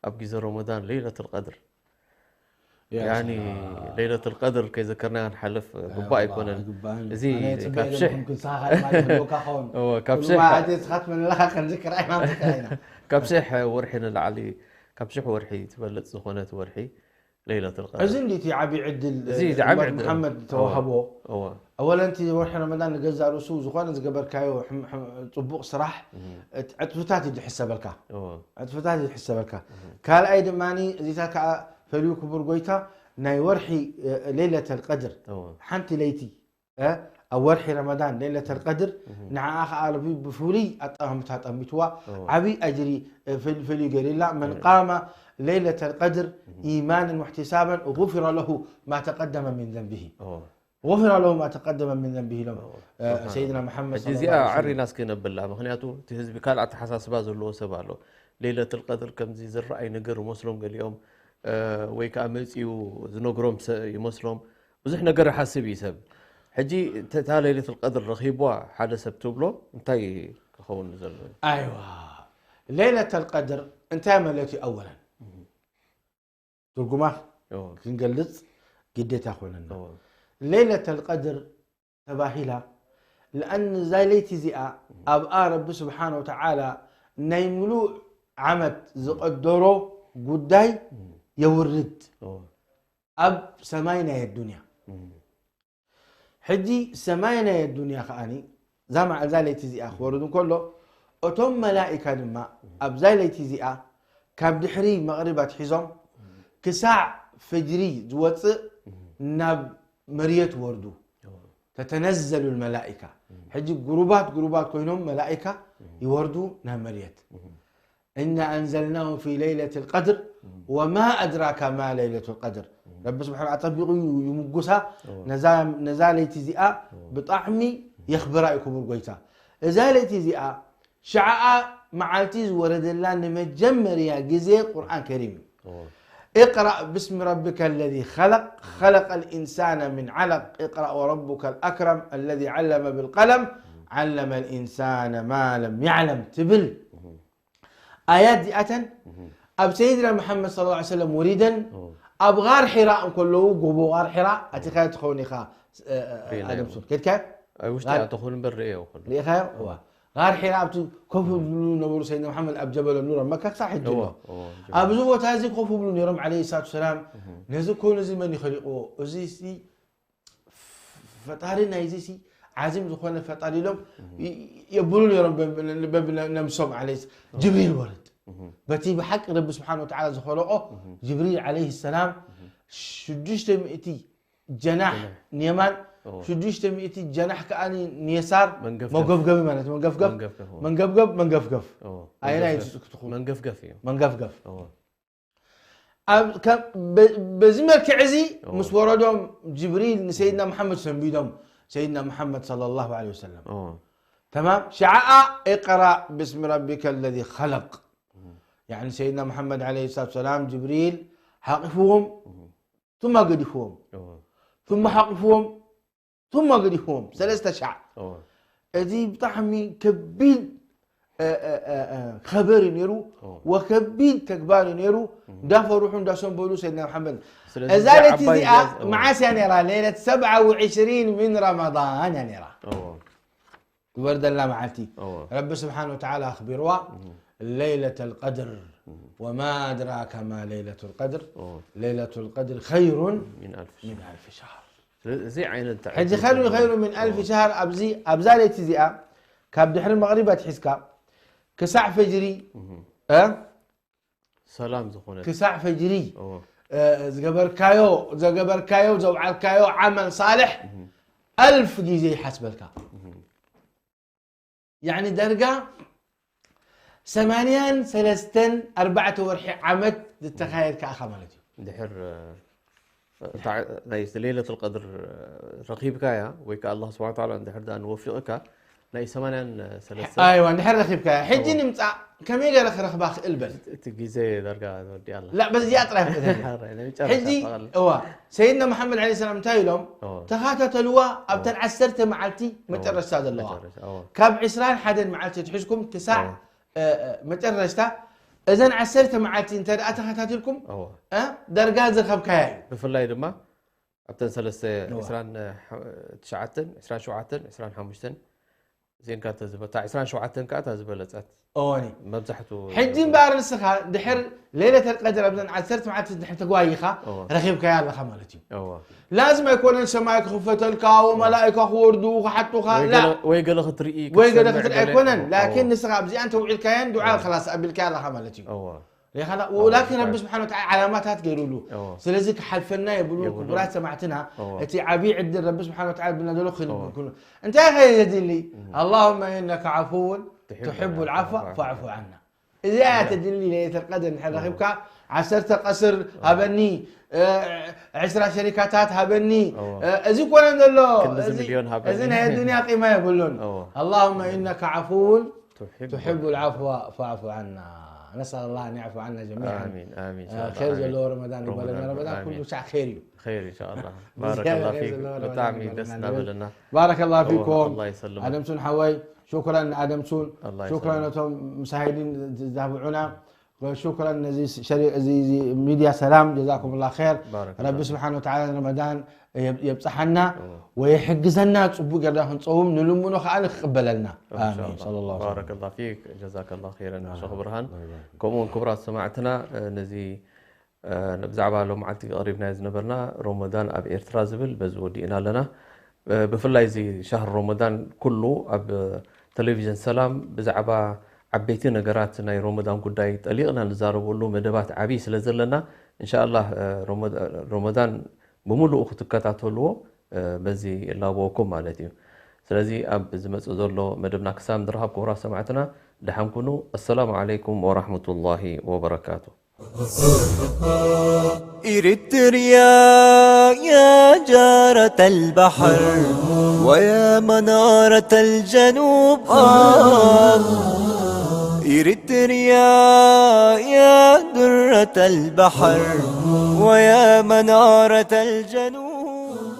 ኣብ ግዜ ረመዳን ለይለት ልቀድር ያ ያኒ ሰላም። ለይለት ልቀድር ከይዘከርና ክንሓልፍ ግቡእ ኣይኮነን ኣይግባእን። እዚ ኣነ ጽበ ካብ ኢለ ሽሕ ምክን ክሳኻ ካልእ ማለ ህልወካ ኸውን እዎ፣ ካብ ኩሉ ሽሕ መዓልቲ ስኻት ምንላኻ ክንዝክር ኣይማምትካ ኢና ካብ ሽሕ ወርሒ ንላዕሊ ካብ ሽሕ ወርሒ ትበልፅ ዝኾነት ወርሒ ለይለት ልቀድር እዚ እንዲ እቲ ዓብዪ ዕድል እዚ እ፣ እቲ ዓብዪ ኡመት ዕድል። መሓመድ ተዋህቦ እዎ ኣወለን እቲ ወርሒ ረመዳን ንገዛእ ርእሱ ዝኾነ ዝገበርካዮ ሕም- ሕም- ፅቡቕ ስራሕ እህ፣ እቲ ዕፅፍታት እዩ ዝሕሰበልካ እዎ ዕፅፍታት እዩ ዝሕሰበልካ ካልኣይ ድማ እዚታት ከዓ ፈልዩ ክቡር ጎይታ ናይ ወርሒ እ፣ ሌይለት ልቀድር እዎ ሓንቲ ለይቲ እ፣ ኣብ ወርሒ ረመዳን ሌይለት ልቀድር ንዓኣ ከዓ ረቢ ብፍሉይ ኣጠማምታ ጠሚትዋ እዎ ዓብዪ ኣጅሪ እ፣ ፈል- ፈልዩ ገይሩላ መን ቃመ ሌይለት ልቀድር ኢማንን واحتسابا غفر له ما تقدم من ذنبه እዎ غفر له ما تقدم من ذنبه ኢሎም እዎ እ፣ ሰይድና መሓመድ ሕጂ እዚኣ ዓሪና እስኪ ነብላ ምክንያቱ እቲ ህዝቢ ካልእ ኣተሓሳስባ ዘለዎ ሰብ ኣሎ ለይለት ልቀድር ከምዚ ዝረኣይ ነገር ይመስሎም ገሊኦም እ፣ ወይ ከዓ መፂኡ ዝነግሮም ሰ- ይመስሎም ብዙሕ ነገር ይሓስብ እዩ ሰብ ሕጂ እተ- እታ ለይለት ልቀድር ረኺብዋ ሓደ ሰብ ትብሎ እንታይ ክኸውን ዘሎ እዩ? ኣይዋ ሌይለት ልቀድር እንታይ ማለት እዩ ኣወለን ትርጉማ እዎ፣ ክንገልፅ ግዴታ ኮነና እዎ፣ ሌይለት ልቀድር ተባሂላ ለኣን እዛ ለይቲ እዚኣ ኣብኣ ረቢ ስብሓን ወተዓላ ናይ ምሉእ ዓመት ዝቀደሮ ጉዳይ የውርድ እዎ፣ ኣብ ሰማይ ናይ ኣዱንያ እም፣ ሕጂ ሰማይ ናይ ኣዱንያ ከዓኒ እዛ መዓልዛ ለይቲ እዚኣ ክወርድ እንከሎ እቶም መላኢካ ድማ ኣብዛ ለይቲ እዚኣ ካብ ድሕሪ መቕሪብ ኣትሒዞም ክሳዕ ፈጅሪ ዝወፅእ ናብ መርየት ወርዱ እዎ፣ ተተነዘሉ መላኢካ ሕጂ ጉሩባት ጉሩባት ኮይኖም መላኢካ ይወርዱ ናብ መርየት إنا أنزلناه في ليلة القدر وما أدراك ما ليلة القدر ረቢ ስብሓን ኣጠቢቑ እዩ ይምጉሳ ነዛ- ነዛ ለይቲ እዚኣ ብጣዕሚ የኽብራ እዩ ክቡር ጎይታ እዛ ለይቲ እዚኣ ሸዓኣ መዓልቲ ዝወረደላ ንመጀመርያ ግዜ ቁርኣን ከሪም እዩ እዎ፣ اقرأ باسم ربك الذي خلق خلق الإنسان من علق اقرأ وربك الأكرم الذي علم بالقلم علم الإنسان ما لم يعلم ትብል ኣያት እዚኣተን ኣብ ሰይድና መሓመድ صلى الله عليه وسلم ወሪደን ኣብ ጋር ሒራ እንከለዉ ጎቦ ጋር ሒራ ኣቲኻዮ ትኸውን ኢኻ እ፣ እ፣ ሪእናዮ። ኣደም ሱር ከድካዮ ኣብ ውሽጢ ጋር- ኣተኹን እምበር ርእዮ ይኹን ርኢኻዮ እዋ ጋር ሒራ ኣብቲ ኮፍ ዝብሉ ነበሩ ሰይድና መሓመድ ኣብ ጀበል ኑር ኣብ መካ ክሳብ ሕጂ ኣሎ ኣብዚ ቦታ እዚ ኮፍ ይብሉ ነይሮም ዓለይሂ ሰላቱ ሰላም ነዚ ኮን እዚ መን ይኸሊቕዎ እዚ ሲ ፈጣሪ ናይዚ ሲ ዓዚም ዝኾነ ፈጣሪ ኢሎም ይ- የብሉ ነይሮም በብ- በብ ነምሶም ዓለይሂ ስ- ጅብሪል ወርድ በቲ ብሓቂ ረቢ ስብሓን ወተዓላ ዝኸለቆ ጅብሪል ዓለይሂ ሰላም ሽዱሽተ ሚእቲ ጀናሕ ንየማን እዎ። ሽዱሽተ ሚእቲ ጀናሕ ከዓ ንየሳር መንገፍገፍ። መገብገቢ ማለት መንገፍገፍ መንገፍገፍ፣ እዎ። መንገብገብ መንገፍገፍ እዎ። ኣየናይ መንገፍገፍ። ትኽትኹ መንገፍገፍ እዩ። መንገፍገፍ ኣብ ከ- በ- በዚ መልክዕ እዚ እዎ። ምስ ወረዶም ጅብሪል ንሰይድና መሓመድ ሰንቢዶም ሰይድና መሓመድ صلى الله عليه وسلم እዎ። ተማም ሸዓኣ اقرأ باسم ربك الذي خلق يعني ሰይድና መሓመድ عليه الصلاة والسلام ጅብሪል ሓቂፍዎም ثم ገዲፍዎም እዎ። ثم ሓቂፍዎም ثم ገዲፍዎም ሰለስተ ሻዕ እዎ። እዚ ብጣዕሚ ከቢድ እ፣ እ፣ እ፣ እ፣ ኸበር እዩ ነይሩ እዎ። ወከቢድ ተግባር እዩ ነይሩ እንዳፈርሑ እንዳሰንበሉ ሰይድና መሓመድ ስለዚ እዛ እዚኣ ለይቲ ዓባይ እዚኣ እዚኣ፣ እዎ። መዓስ እያ ነይራ ሌለት ሰብዓ ወዕሽሪን ምን ረመዳን እያ ነይራ እዎ። ዝወርደላ መዓልቲ እዎ። ረቢ ስብሓን ወተዓላ ኣኽቢርዋ ليلة القدر وما أدراك ما ليلة القدر ليلة القدر خير من ألف من ألف شهر እዚ ዓይነት ሕጂ خير خير من ألف شهر ኣብዚ ኣብዛ ለይቲ እዚኣ ካብ ድሕሪ መቕሪብ ኣትሒዝካ ክሳዕ ፈጅሪ እ ሰላም ዝኾነ ክሳዕ ፈጅሪ እዎ እ፣ ዝገበርካዮ ዘገበርካዮ ዘውዓልካዮ ዓመል ሳልሕ ኣልፍ ግዜ ይሓስበልካ ያኒ ደርጋ ሰማንያን ሰለስተን ኣርባዕተ ወርሒ ዓመት ዝተኻየድ ከኣኻ ማለት እዩ ድሕር ናይ ሌለት ቀድር ረኺብካያ ወይ ከዓ ኣላ ስብሓን ታላ እንድሕር ዳ ንወፊቕካ ናይ ሰማንያን ሰለስተ ኣይዋ እንድሕር ረኺብካያ ሕጂ ንምፃእ ከመይ ገይረ ክረኽባ ክእል በል እቲ ግዜ ዳርጋ ወዲኣላ ላ በዚኣ ጥራይ ፍቅደኒ ሕጂ እዋ ሰይድና መሓመድ ለ ሰላም እንታይ ኢሎም ተኻታተልዋ ኣብተን ዓሰርተ መዓልቲ መጨረሽታ ዘለዋ ካብ ዕስራን ሓደን መዓልቲ ትሕዝኩም ክሳዕ መጨረሽታ እዘን ዓሰርተ መዓልቲ እንተ ደኣ ተኸታቲልኩም ደርጋ ዝረኸብካያ እዩ ብፍላይ ድማ ኣብተን ሰለስተ ዕስራን ትሽዓተን ዕስራን ሸውዓተን ዕስራን ሓሙሽተን ዜንካ ተዝበታ ዕስራን ሸውዓተን ከዓ እታ ዝበለፀት እወኒ መብዛሕቱ ሕጂ እምበኣር ንስኻ ድሕር ሌለት ኣልቀድር ኣብዘን ዓሰርተ መዓልቲ ድሕር ተጓይኻ ረኺብካያ ኣለኻ ማለት እዩ እወ ላዝም ኣይኮነን ሰማይ ክኽፈተልካ ወመላእካ ክወርዱ ክሓጡኻ ላ ወይ ገለ ክትርኢ ወይ ገለ ክትርኢ ኣይኮነን ላኪን ንስኻ ኣብዚኣን ተውዒልካየን ዱዓ ኸላስ ኣቢልካያ ኣለኻ ማለት እዩ እወ ولكن رب سبحانه وتعالى علامات ገይሩሉ እዎ። ስለዚ ክሓልፈና የብሉ የብሉ። ክቡራት ሰማዕትና እዎ። እቲ ዓብዪ ዕድል ረቢ ስብሓን ወተዓላ ብና ዘሎ ክህልኩም ኩሉ እንታይ ኸ የድሊ اللهم إنك عفو تحب تحب العفو العفو فاعف عنا እዚኣ እያ ተድሊ ለይለት ቀድር እንድሕር ረኺብካ ዓሰርተ ቀስር ሃበኒ እ፣ ዕስራ ሸሪካታት ሃበኒ እዎ። እ፣ እዚ ኮነ ዘሎ ክንድዚ እዚ- ሚልዮን ሃበኒ። እዚ ናይ ኣዱንያ ቂማ የብሉን እዎ። اللهم إنك عفو ትሕብ تحب العفو فاعف عنا نسأل الله أن يعفو عنا جميعا ኣሚን ኣሚን ኸይር ዘለዎ ረመዳን ይበለና ረመዳን ኩሉ ሻዕ ኸይር እዩ ኸይር እንሻላ ባረከላ ፊክ ብጣዕሚ ደስ እናበለና ባረከላ ፊኩም ኣላ ይሰልም ኣደምሱን ሓወይ ሹክራን ንኣደምሱን ኣላ ሹክራን ነቶም ምሳሂዲን ዝዛብዑና ሹክራን ነዚ ሚድያ ሰላም ጀዛኩም ላ ር ረቢ ስብሓን ወተላ ረመዳን የብፅሓና ወየሕግዘና ፅቡቅ ጌርና ክንፀውም ንልምኖ ከዓ ንክቅበለልና ኣሚን صلى الله عليه وسلم ባረከላ ፊክ ጀዛከላ ኸይረን ሸኽ ብርሃን ከምኡውን ክቡራት ሰማዕትና ነዚ ብዛዕባ ሎም መዓልቲ ቀሪብናዮ ዝነበርና ሮሞዳን ኣብ ኤርትራ ዝብል በዚ ወዲእና ኣለና ብፍላይ እዚ ሻህር ሮሞዳን ኩሉ ኣብ ቴሌቪዥን ሰላም ብዛዕባ ዓበይቲ ነገራት ናይ ሮሞዳን ጉዳይ ጠሊቕና ንዛረበሉ መደባት ዓብዪ ስለ ዘለና እንሻላ ሮሞዳን ብምሉኡ ክትከታተልዎ በዚ እላበወኩም ማለት እዩ ስለዚ ኣብ ዝመፅእ ዘሎ መደብና ክሳብ ንራኸብ ክቡራት ሰማዕትና ደሓን ኩኑ ኣሰላሙ ዓለይኩም ወራሕመቱላሂ ወበረካቱ إريتريا يا جارة البحر ويا منارة الجنوب آه إريتريا يا درة البحر ويا منارة الجنوب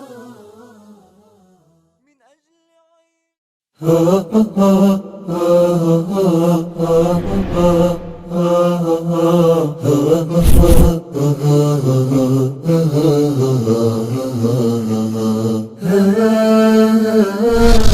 من أجل